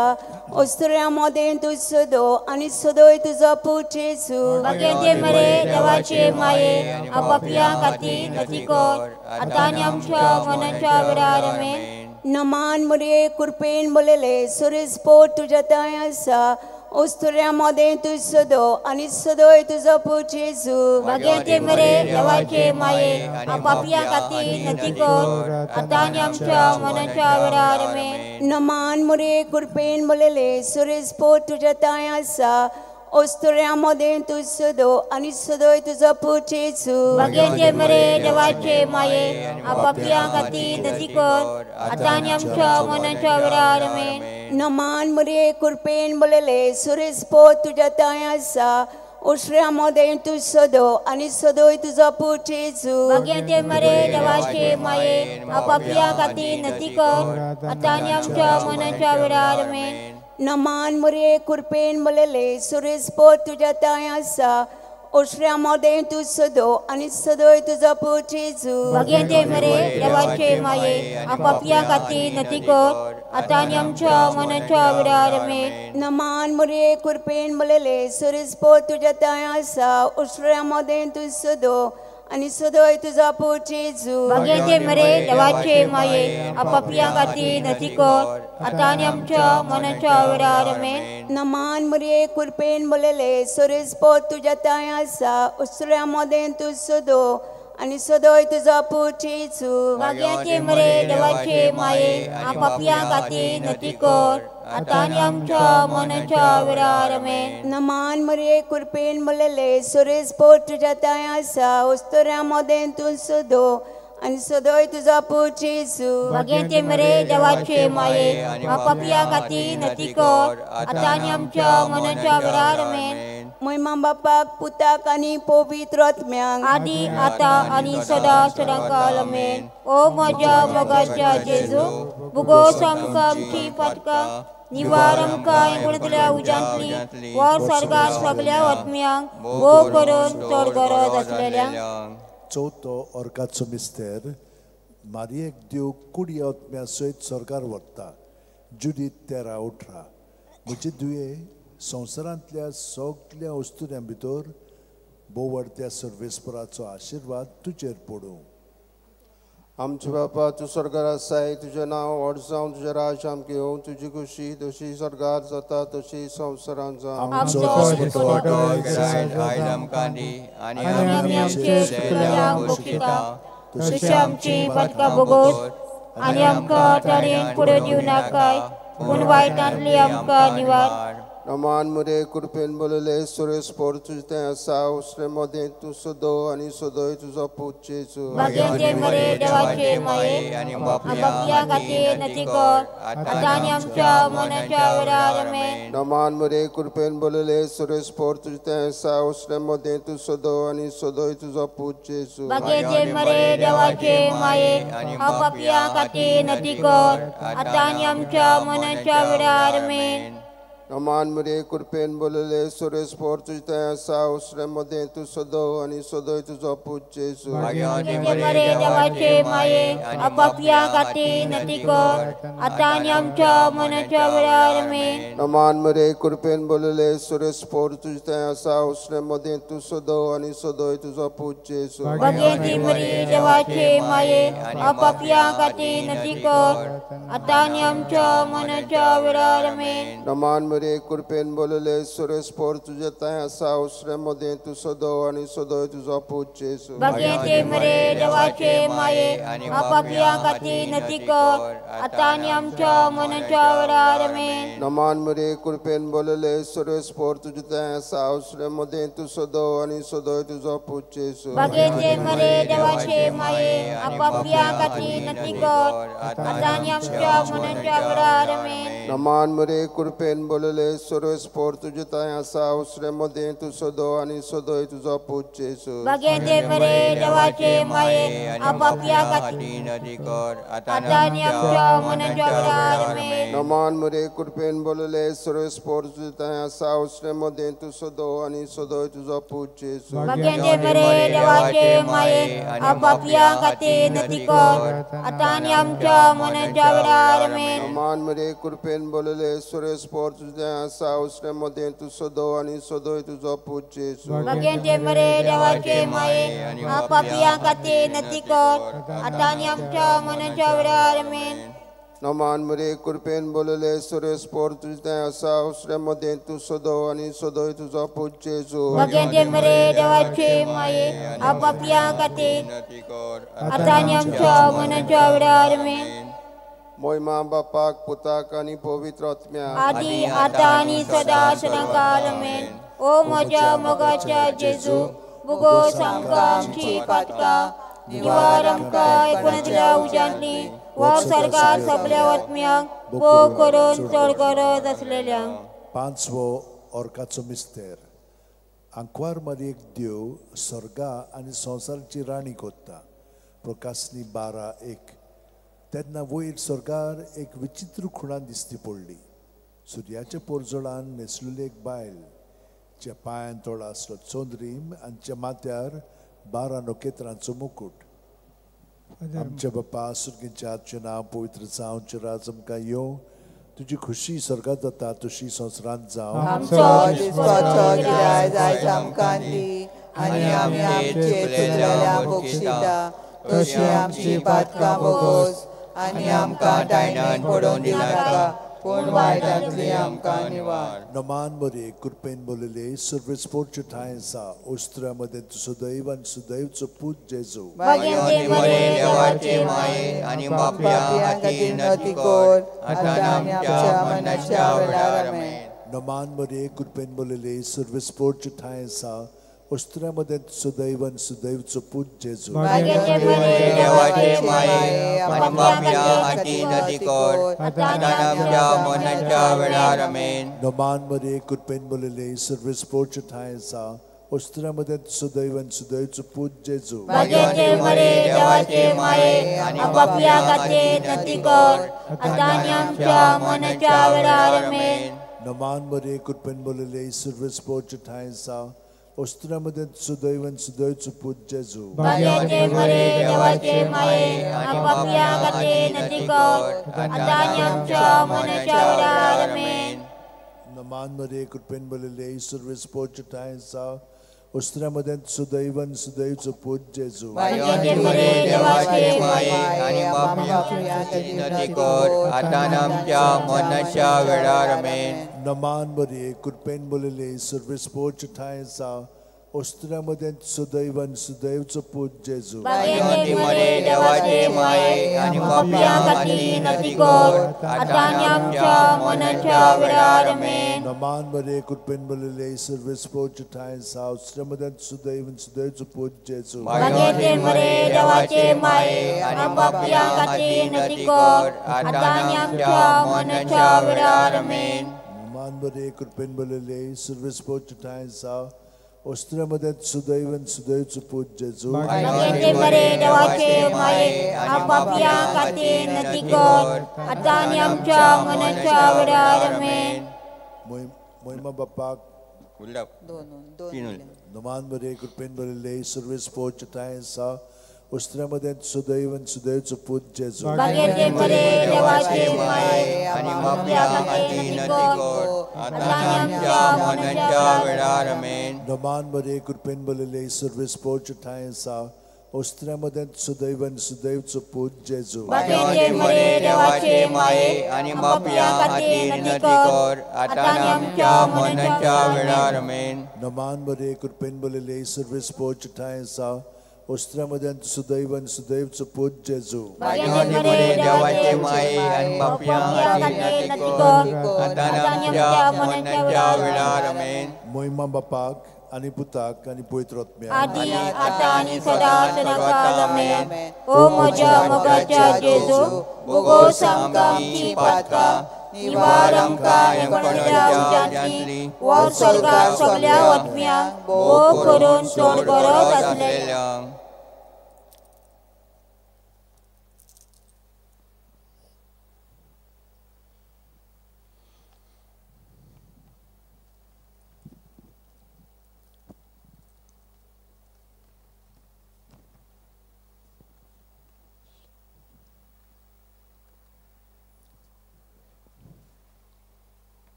वस्तुऱ्यां मदें तूं सदो आनी सदोय तुजो पूत जेजू. भाग्यवंती मरिये देवाचे माये आनी पापयां खातीर विनंती कर आतां आनी आमच्या मरणाच्या वेळार आमेन. नमान मरिये कृपेन भरलेले सरेस्पर तुज्या तांय आसा वस्तुऱ्यां मदें तूं सदो आनी सदोय तुजो पूत जेजू. भाग्यवंती मरिये देवाचे माये आनी पापयां खातीर विनंती कर आतां आनी आमच्या मरणाच्या वेळार आमेन. नमान मरिये कृपेन भरलेले सरेस्पर तुज्या तांय आसा वस्तुऱ्यां मदें तूं सदो आनी सदोय तुजो पूत जेजू. भाग्यवंती मरिये देवाचे माये आनी पापयां खातीर विनंती कर आतां आनी आमच्या मरणाच्या वेळार आमेन. नमान मरिये कृपेन भरलेले सरेस्पर तुज्या तांय आसा उसऱ्या मदें तूं सदो आनी सदोय तुजो पूत जेजू. भाग्यवंती मरिये देवाचे माये आनी पापयां खातीर विनंती कर आतां आनी आमच्या मरणाच्या वेळार आमेन. नमान मरिये कृपेन भरलेले सरेस्पर तुज्या तांय आसा ओसऱ्या मदें तूं सदो आनी सदय तुजो पूत जेजू. भाग्यांते मरे देवाचे माये आपापया खातीर नती कर आतां आनी आमच्या मनाच्या वेळार आमेन. नमान मरिये कृपेन भरलेले सुरेस्पोर तुज्या तांय आसा ओसऱ्या मदें तूं सदो आनी सदय तुजो पूत जेजू. भाग्यांते मरे देवाचे माये आपापया खातीर नती कर आतां आनी आमच्या मनाच्या वेळार आमेन. नमान मरिये कृपेन भरलेले सुरेस्पोर तुज्या तांय आसा ओसऱ्या मदें तूं सदो आनी सदय तुजो पूत जेजू. भाग्यांते मरे देवाचे माये आपापया खातीर नती कर आतां आनी आमच्या मनाच्या वेळार आमेन. नमान मरिये कृपेन भरलेले सुरेस्पोर तुज्या तांय आसा ओसऱ्या मदें तूं सदो आनी सदय तुजो पूत जेजू. भाग्यांते मरे देवाचे माये आपापया खातीर नती कर आतां आनी आमच्या मनाच्या वेळार आमेन. महिमा बापाक पुताक आनी पवित्र आत्म्याक आदी आतां आनी सदां सदां काल आमेन. ओ म्हज्या मोगाच्या जेजू भुगोस आमकां आमची पातकां निवार आमकां एकूणतल्या उज्यांतली वर स्वर्गार सगल्या आत्म्यांक भोव करून चड गरज आसलेल्यांक. चवथो अर्काचो मिस्तेर मारियेक देव कुडी आत्म्या सयत स्वर्गार व्हरता. जुडीत 13-18. म्हजे दुये संवसारांतल्या सगल्या वस्तुऱ्यां भितर बोवडत्या सर्वेस्पराचो आशिर्वाद तुजेर पडूं. आमचे बापा तूं स्वर्गार आसाय तुजें नांव व्हड जावं तुजें राज्य आमकां येवं तुजी खुशी जशी स्वर्गार जाता तशी संवसारांत जावं. आमचो दिसवडो आयज आमकां दी आनी आमी आमचे चुकलेल्यांक बक्षिता तशी आमची पातकां भोगोस आनी आमकां ताणें फुडें दिवं नाकाय पूण वायटांतली आमकां निवार. नमान मरिये कृपेन भरलेले सुरेस्पोर तुजें तें आसा ओसरे मदें तूं सदो आनी सदय तुजो पूत जेजू. भाग्यांते मरे देवाचे माये आपापया खातीर नती कर आतां आनी आमच्या मनाच्या वेळार आमेन. नमान मरिये कृपेन भरलेले सुरेस्पोर तुजें तें आसा ओसरे मदें तूं सदो आनी सदय तुजो पूत जेजू. भाग्यांते मरे देवाचे माये आपापया खातीर नती कर आतां आनी आमच्या मनाच्या वेळार आमेन. नमान मरिये कृपेन भरलेले सुरेस्पोर तुजें तें आसा ओसरे मदें तूं सदो आनी सदय तुजो पूत जेजू. भाग्यांते मरे देवाचे माये आपापया खातीर नती कर आतां आनी आमच्या मनाच्या वेळार आमेन. नमान मरिये कृपेन भरलेले सुरेस्पोर तुजें तें आसा ओसरे मदें तूं सदो आनी सदय तुजो पूत जेजू. भाग्यांते मरे देवाचे माये आपापया खातीर नती कर आतां आनी आमच्या मनाच्या वेळार आमेन. नमान मरिये कृपेन भरलेले सुरेस्पोर तुजें तें आसा ओसरे मदें तूं सदो आनी सदय तुजो पूत जेजू. भाग्यांते मरे देवाचे माये आपापया खातीर नती कर आतां आनी आमच्या मनाच्या वेळार आमेन. नमान मरिये कृपेन भरलेले सुरेस्पोर तुजें तें आसा ओसरे मदें तूं सदो आनी सदय तुजो पूत जेजू. भाग्यांते मरे देवाचे माये आपापया खातीर नती कर आतां आनी आमच्या मनाच्या वेळार आमेन. नमान मरिये कृपेन भरलेले सुरेस्पोर तुजें तें आसा ओसरे मदें तूं सदो आनी सदय तुजो पूत जेजू. भाग्यांते मरे देवाचे माये आपापया खातीर नती कर आतां आनी आमच्या मनाच्या वेळार आमेन. नमान मरिये कृपेन भरलेले सुरेस्पोर तुजें तें आसा ओसरे मदें तूं सदो आनी सदय तुजो पूत जेजू. भाग्यांते मरे देवाचे माये आपापया खातीर नती कर आतां आनी आमच्या मनाच्या वेळार आमेन. नमान मरिये कृपेन भरलेले सुरेस्पोर तुजें तें आसा ओसरे मदें तूं सदो आनी सदय तुजो पूत जेजू. भाग्यांते मरे देवाचे माये आपापया खातीर नती कर आतां आनी आमच्या मनाच्या वेळार आमेन. नमान मरिये कृपेन भरलेले सुरेस्पोर तुजें तें आसा ओसरे मदें तूं सदो आनी सदय तुजो पूत जेजू. भाग्यांते मरे देवाचे माये आपापया खातीर आतां आनी आमच्या मनाच्या वेळार आमेन. मोहिमा बापाक पुताक आनी पवित्र आत्म्याक आदी आतां आनी सदां सदां काल आमेन. ओ म्हज्या मोगाच्या जेजू भुगोस आमकां आमची पातकां निवार आमकां एकूणतल्या उज्यांतली वर स्वर्गार सगल्या आत्म्यांक भोव करून चड गरज आसलेल्यांक. पांचवो अर्काचो मिस्तेर आंकवार मारयेक देव स्वर्गा आनी संवसाराची राणी कोत्ता. प्रकाशनी 12:1. तेन्ना वयर स्वर्गार एक विचित्र खुणां दिसती पडली. सुर्याच्या पोरजोळान न्हेसलेली एक बायल, च्या पांयान तोडो आसलो चोंद्रीम आनी च्या माथ्यार 12 नखेत्रांचो मुकूट. आमच्या बापा सुर्गींच्या तुजें नांव पवित्र जावं, तुजें राज आमकां येवं, तुजी खुशी स्वर्गात जाता तशी संवसारांत जावं. आमचो दिसपडटो गिरायत आयज आमकां दी आनी आमी आमचे चुकलेल्यांक बक्षिता तशी आमची पातकां भोगोस आनी आमकां तायणान पडोवन दिनाका पूण वायटांतली आमकां निवार. नमान मरे कृपेन बोलले सर्वेस्पोर्टचे ठांय आसा ओस्त्रा मदें तूं सदैव आनी सदैवचो पूत जेजू. देवाचे माये आनी बापया खातीर नती कर आतां आमच्या मरणाच्या वेळार. आमेन. नमान मरे कृपेन बोलले सर्वेस्पोर्टचे ठांय आसा ओस्त्रा मदें तूं सदैव आनी सदैवचो पूत जेजू. देवाचे माये आनी बापया खातीर नती कर आतां आमच्या मरणाच्या वेळार. आमेन. नमान मरे कृपेन बोलले सर्वेस्पोर्टचे ठांय आसा ओस्त्रा मदें तूं सदैव आनी सदैवचो पूत जेजू. देवाचे माये आनी बापया खातीर नती कर आतां आमच्या मरणाच्या वेळार. आमेन. नमान मरे कृपेन बोलले सर्वेस्पोर्टचे ठांय आसा ओस्त्रा मदें तूं सदैव आनी सदैवचो पूत जेजू. देवाचे माये आनी बापया खातीर नती कर आतां आमच्या मरणाच्या वेळार. आमेन. नमान मरे कृपेन बोलले सर्वेस्पोर्टचे ठांय आसा ओस्त्रा मदें तूं सदैव आनी सदैवचो पूत जेजू. देवाचे माये आनी बापया खातीर नती कर आतां आमच्या मरणाच्या वेळार. आमेन. नमान मरे कृपेन बोलले सर्वेस्पोर्टचे ठांय आसा ओस्त्रा मदें तूं सदैव आनी सदैवचो पूत जेजू. देवाचे माये आनी बापया खातीर नती कर आतां आमच्या मरणाच्या वेळार. आमेन. नमान मरे कृपेन बोलले सर्वेस्पोर्टचे ठांय आसा ओस्त्रा मदें तूं सदैव आनी सदैवचो पूत जेजू. देवाचे माये आनी बापया खातीर नती कर आतां आमच्या मरणाच्या वेळार. आमेन. नमान मरे कृपेन बोलले सर्वेस्पोर्टचे ठांय आसा ओस्त्रा मदें तूं सदैव आनी सदैवचो पूत जेजू. देवाचे माये आनी बापया खातीर नती कर आतां आमच्या मरणाच्या वेळार. आमेन. मोहिमा बापाक नमान मरे कृपेन बोलले सर्वेस्पोर्टचे ठांय आसा ओस्त्रा मदें तूं सदैव आनी सदैवचो पूत जेजू. देवाचे माये आनी बापया खातीर नती कर आतां आमच्या मरणाच्या वेळार. आमेन. नमान मरे कृपेन बोलले सर्वेस्पोर्टचे ठांय आसा ओस्त्रा मदें तूं सदैव आनी सदैवचो पूत जेजू. देवाचे माये आनी बापया खातीर नती कर आतां आमच्या मरणाच्या वेळार. आमेन. नमान मरे कृपेन बोलले सर्वेस्पोर्टचे ठांय आसा ओस्त्रा मदें तूं सदैव आनी सदैवचो पूत जेजू. देवाचे माये आनी बापया खातीर नती कर आतां आमच्या मरणाच्या वेळार. आमेन. मोहिमा बापाक आनी पुताक आनी पवित्र आत्म्याक आदी आतां आनी सदां सदांकाळ. आमेन. ओ म्हज्या मोगाच्या जेजू, बोगोस आमकां आमचीं पातकां, निवार आमकां एकोणच्या उज्यांतली, वर स्वर्गार सगल्या आत्म्यांक भोव करून चड गरज आसलेल्या.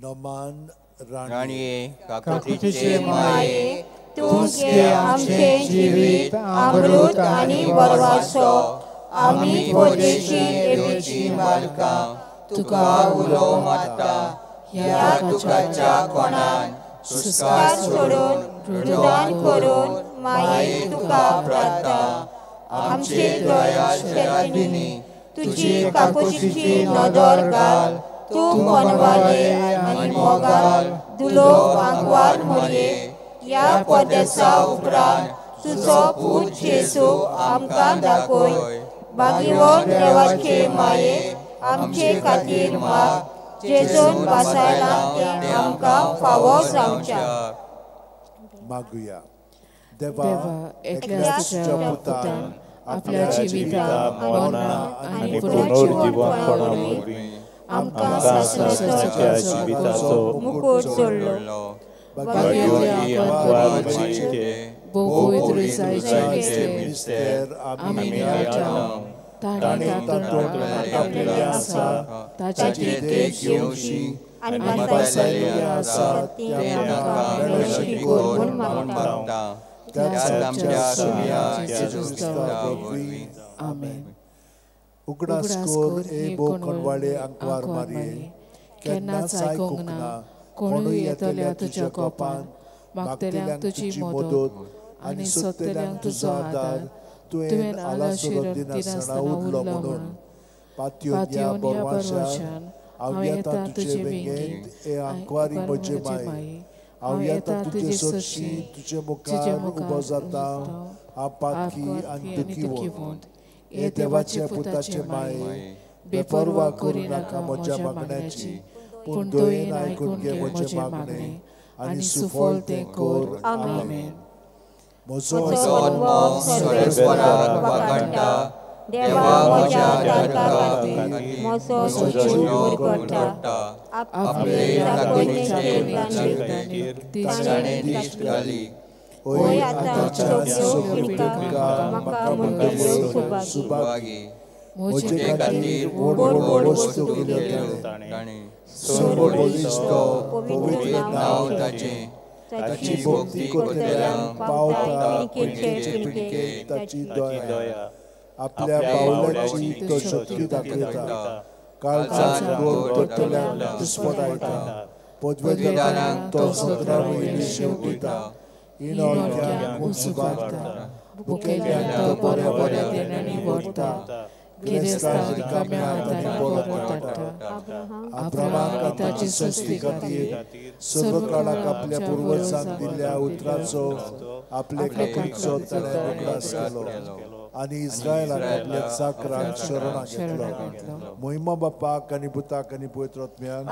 नमान राणये काकुतीचे माये, तूं घे आमचें जिवीत अमृत आनी बरवासो. आमी परदेशी येवची मालकां तुका उलो मारता ह्या दुखाच्या कोणान सुस्कार सोडून रुदान करून माये तुका प्रार्थना. आमचे दया शरदिनी तुजी काकुतीची नदर घाल, तूं पनवाले आनी मोगाल दुलो आंकवार मोरये. ह्या परदेसा उपरांत तुजो पूत जेजू आमकां दाखय. बागीवन देवाचे माये आमचे खातीर माग, जेजून वासायलां तें आमकां फावो जावच्या. मागुया. देवा एकल्याच तुज्या पुतान आपल्या जिविता मरणा आनी पुनर्जिवनपणा वरवीं आमकां सासणाच्या जिविताचो मुकुट जोडलो. भाग्यवती आंकवार मायेचे भोव रुजायेचे मिस्तेर आमी मेळटा. ताणें तातूंत आपलेलें आसा ताची देख घेवची आनी बसायल्लें आसा तें आमकां मेळोवचें म्हूण मागता. त्याच आमच्या सोम्या जेजू क्रिस्ता वरवीं. आमेन. उगडास कोर ए बोकणवाळे आंकवार मारये, केन्नाच आयकूंक ना कोणूय येतल्या तुज्या कोपान. मागतल्यांक तुजी मदत आनी सोदतल्यांक तुजो आदार तुवें आलाशिरो दिनासतना उरलो म्हणून. पातयोन ह्या बरवाशान हांव येता तुजे वेंगेंत ए आंकवारी म्हजे माय. हांव येता तुजे सरशी तुजे मुखार उबो जाता. हांव पातकी आनी दुखीवंत. हे देवाचे पुताचे माये, बेपर्वा करूं नाका म्हज्या मागण्याची, पूण दयेन आयकून घे म्हजें मागणें आनी सुफळ तें कर. आमेन. म्हजो आत्मो सर्वेस्पराक वाखाणटा, देवा म्हज्या तारका खातीर म्हजो जीव उरगडटा. आपले चाकणेचेर ताणें दिश्ट घाली. होय आतां सगळ्यो पिळग्यो म्हाका म्हणटल्यो सुभागी. म्हजे खातीर व्हड व्हड वस्तू केल्यो ताणें. सर्व बळिश्ट पवित्र नांव ताचें. ताची भक्ती करतल्यांक पावता पिळगेचे पिळगे ताची दया. आपल्या पावलाची तो शक्ती दाखयता. काळजांत गोड करतल्यांक दिसपटायता. पदवेदारांक तो सदरा वयली शेवटिता. इणोळक्यांक उंच बांदता. भुकेल्ल्यांक तो बऱ्या बऱ्या देण्यांनी व्हरता. गिरेस्तांक रिकाम्या हातांनी परत धाडटा. अब्रामाक ताची संस्ती खातीर सर्व काळाक आपल्या पुर्वजांक दिल्ल्या उतराचो आपले खात्रीचो ताणें उगडास केलो आनी इस्रायलाक आपल्या चाकराक शरणां घेतलो. मोहिमा बापाक आनी पुताक आनी पवित्र आत्म्याक.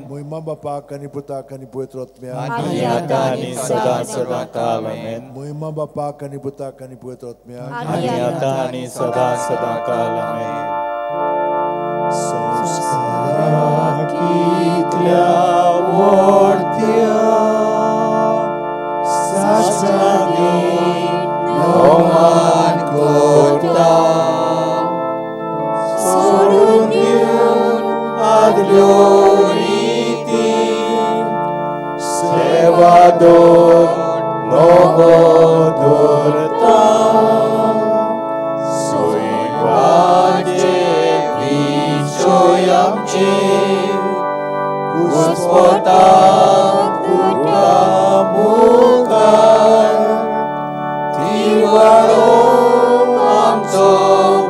मोहिमा बापाक आनी पुताक आनी पवित्र आत्म्याक. मोहिमा बापाक आनी पुताक आनी पवित्र आत्म्याक. संस्काराक कितल्या व्हडत्या सासणांनी नोमान करता. सोडून दिवन आदल्यो रिती सेवा दोन नवो धरता. सोयवाचे विशय आमचे घुस्पता तुका मुखार. तिवाळो आमचो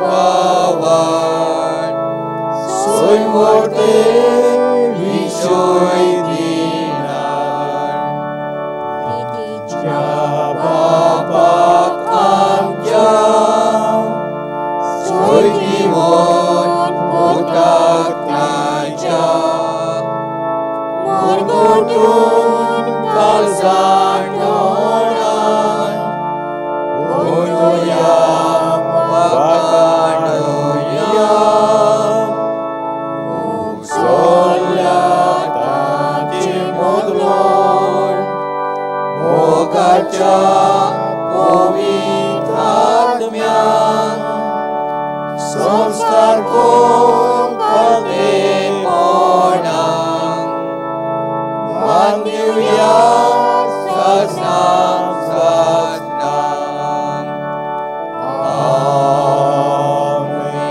पावान सोयवटे विशय दिनार. तिच्या बापाक आमच्या सोय दिवन पुताक ताच्या मुरगुटून काळजान तोंडान उलोवया वाखाणुया. उगसोल्या ताचे मोदलोण मोगाच्या पवित्र आत्म्यान संस्कार करून खतेपणाक मान दिवया सासणाक सासणाक. आमेन.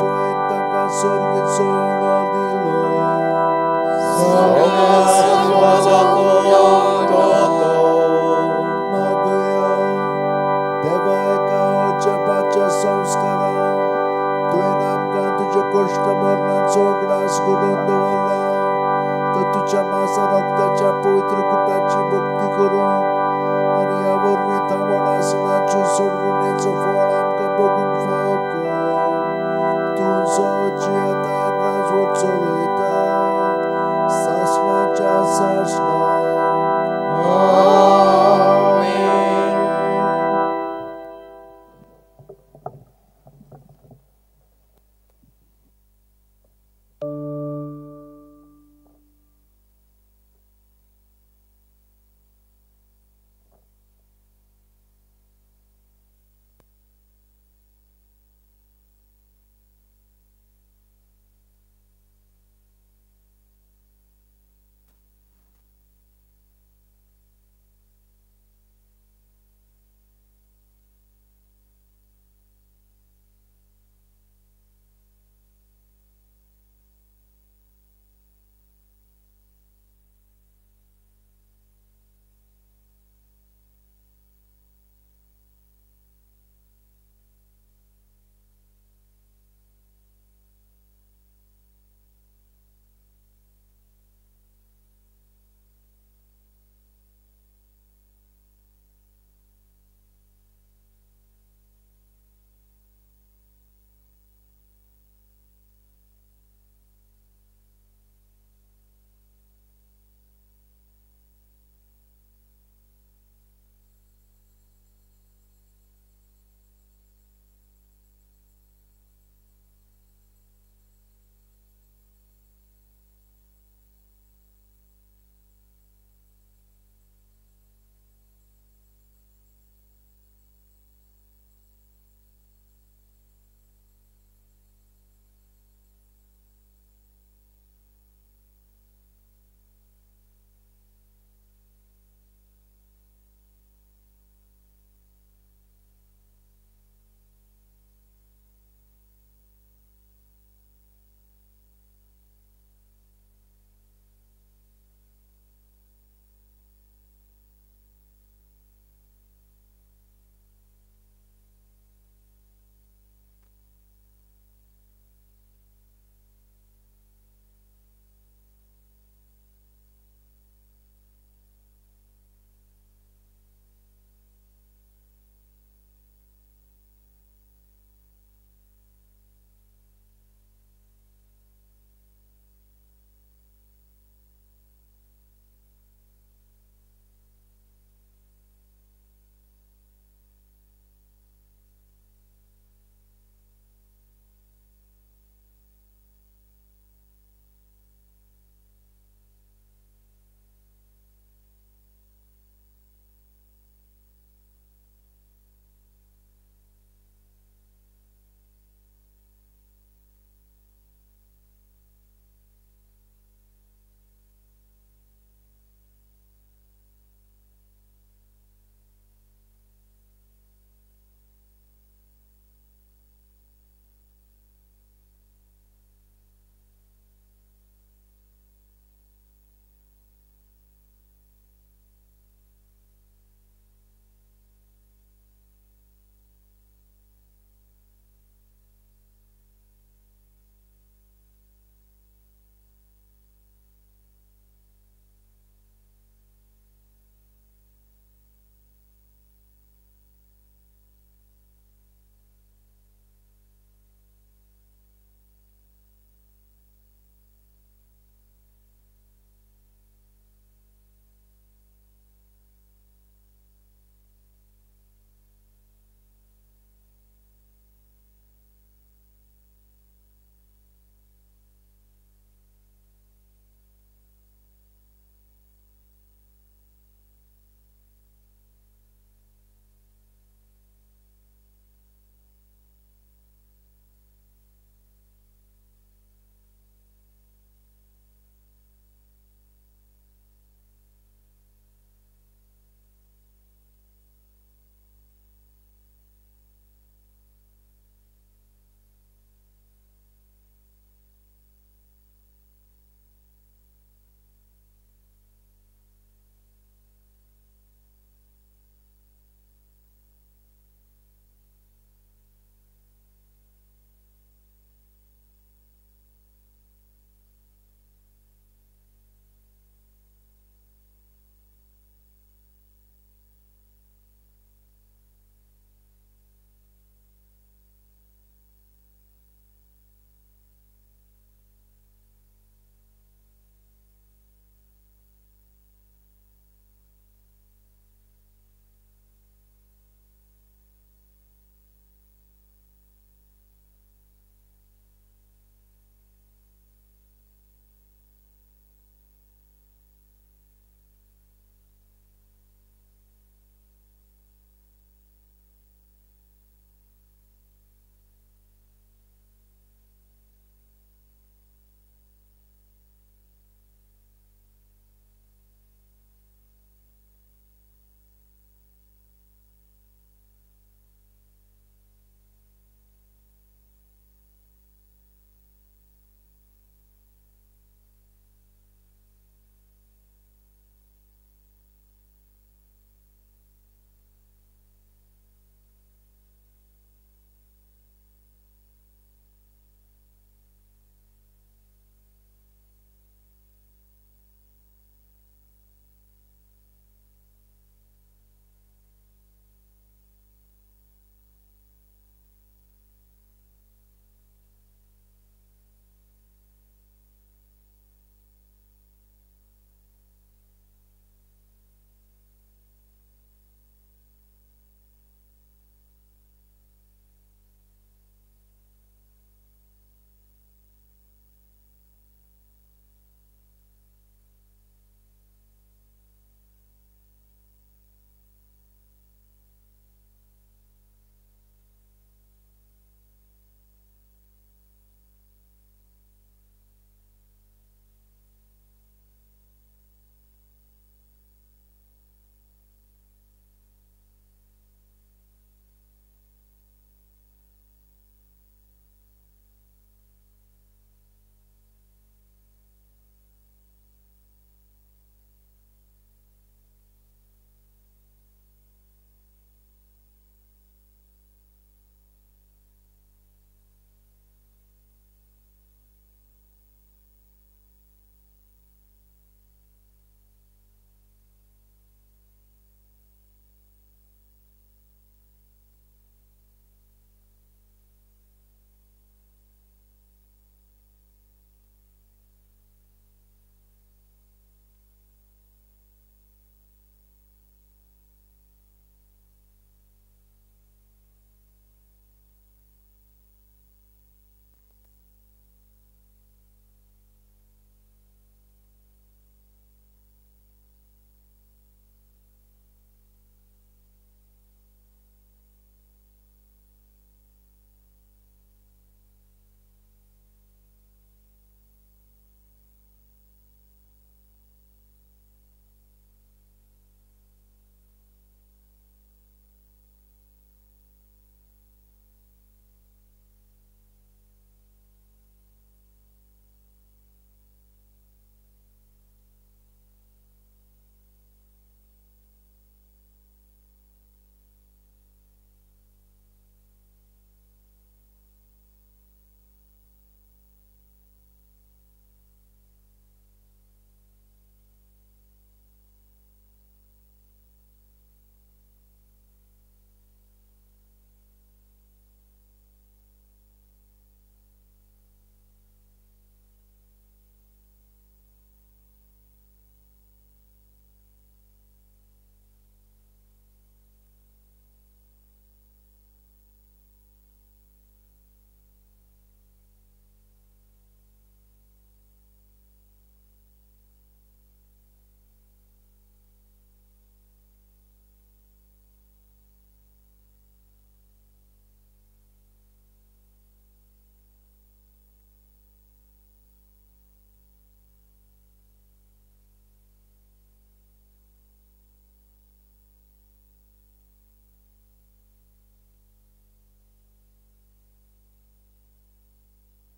तुवें ताका स्वर्गीचो उणो दिलो. मागया देवा एका अजपाच्या संस्कारान तुवें आमकां तुज्या कश्ट मरणाचो उगडास घडोवन दवरला. तर तुज्या मासा रक्ताच्या पवित्र कुटाची भक्ती करून आनी ह्या वरवीं तावळ आसनाच्यो सोडवणेचो फळ आमकां भोगूंक फावो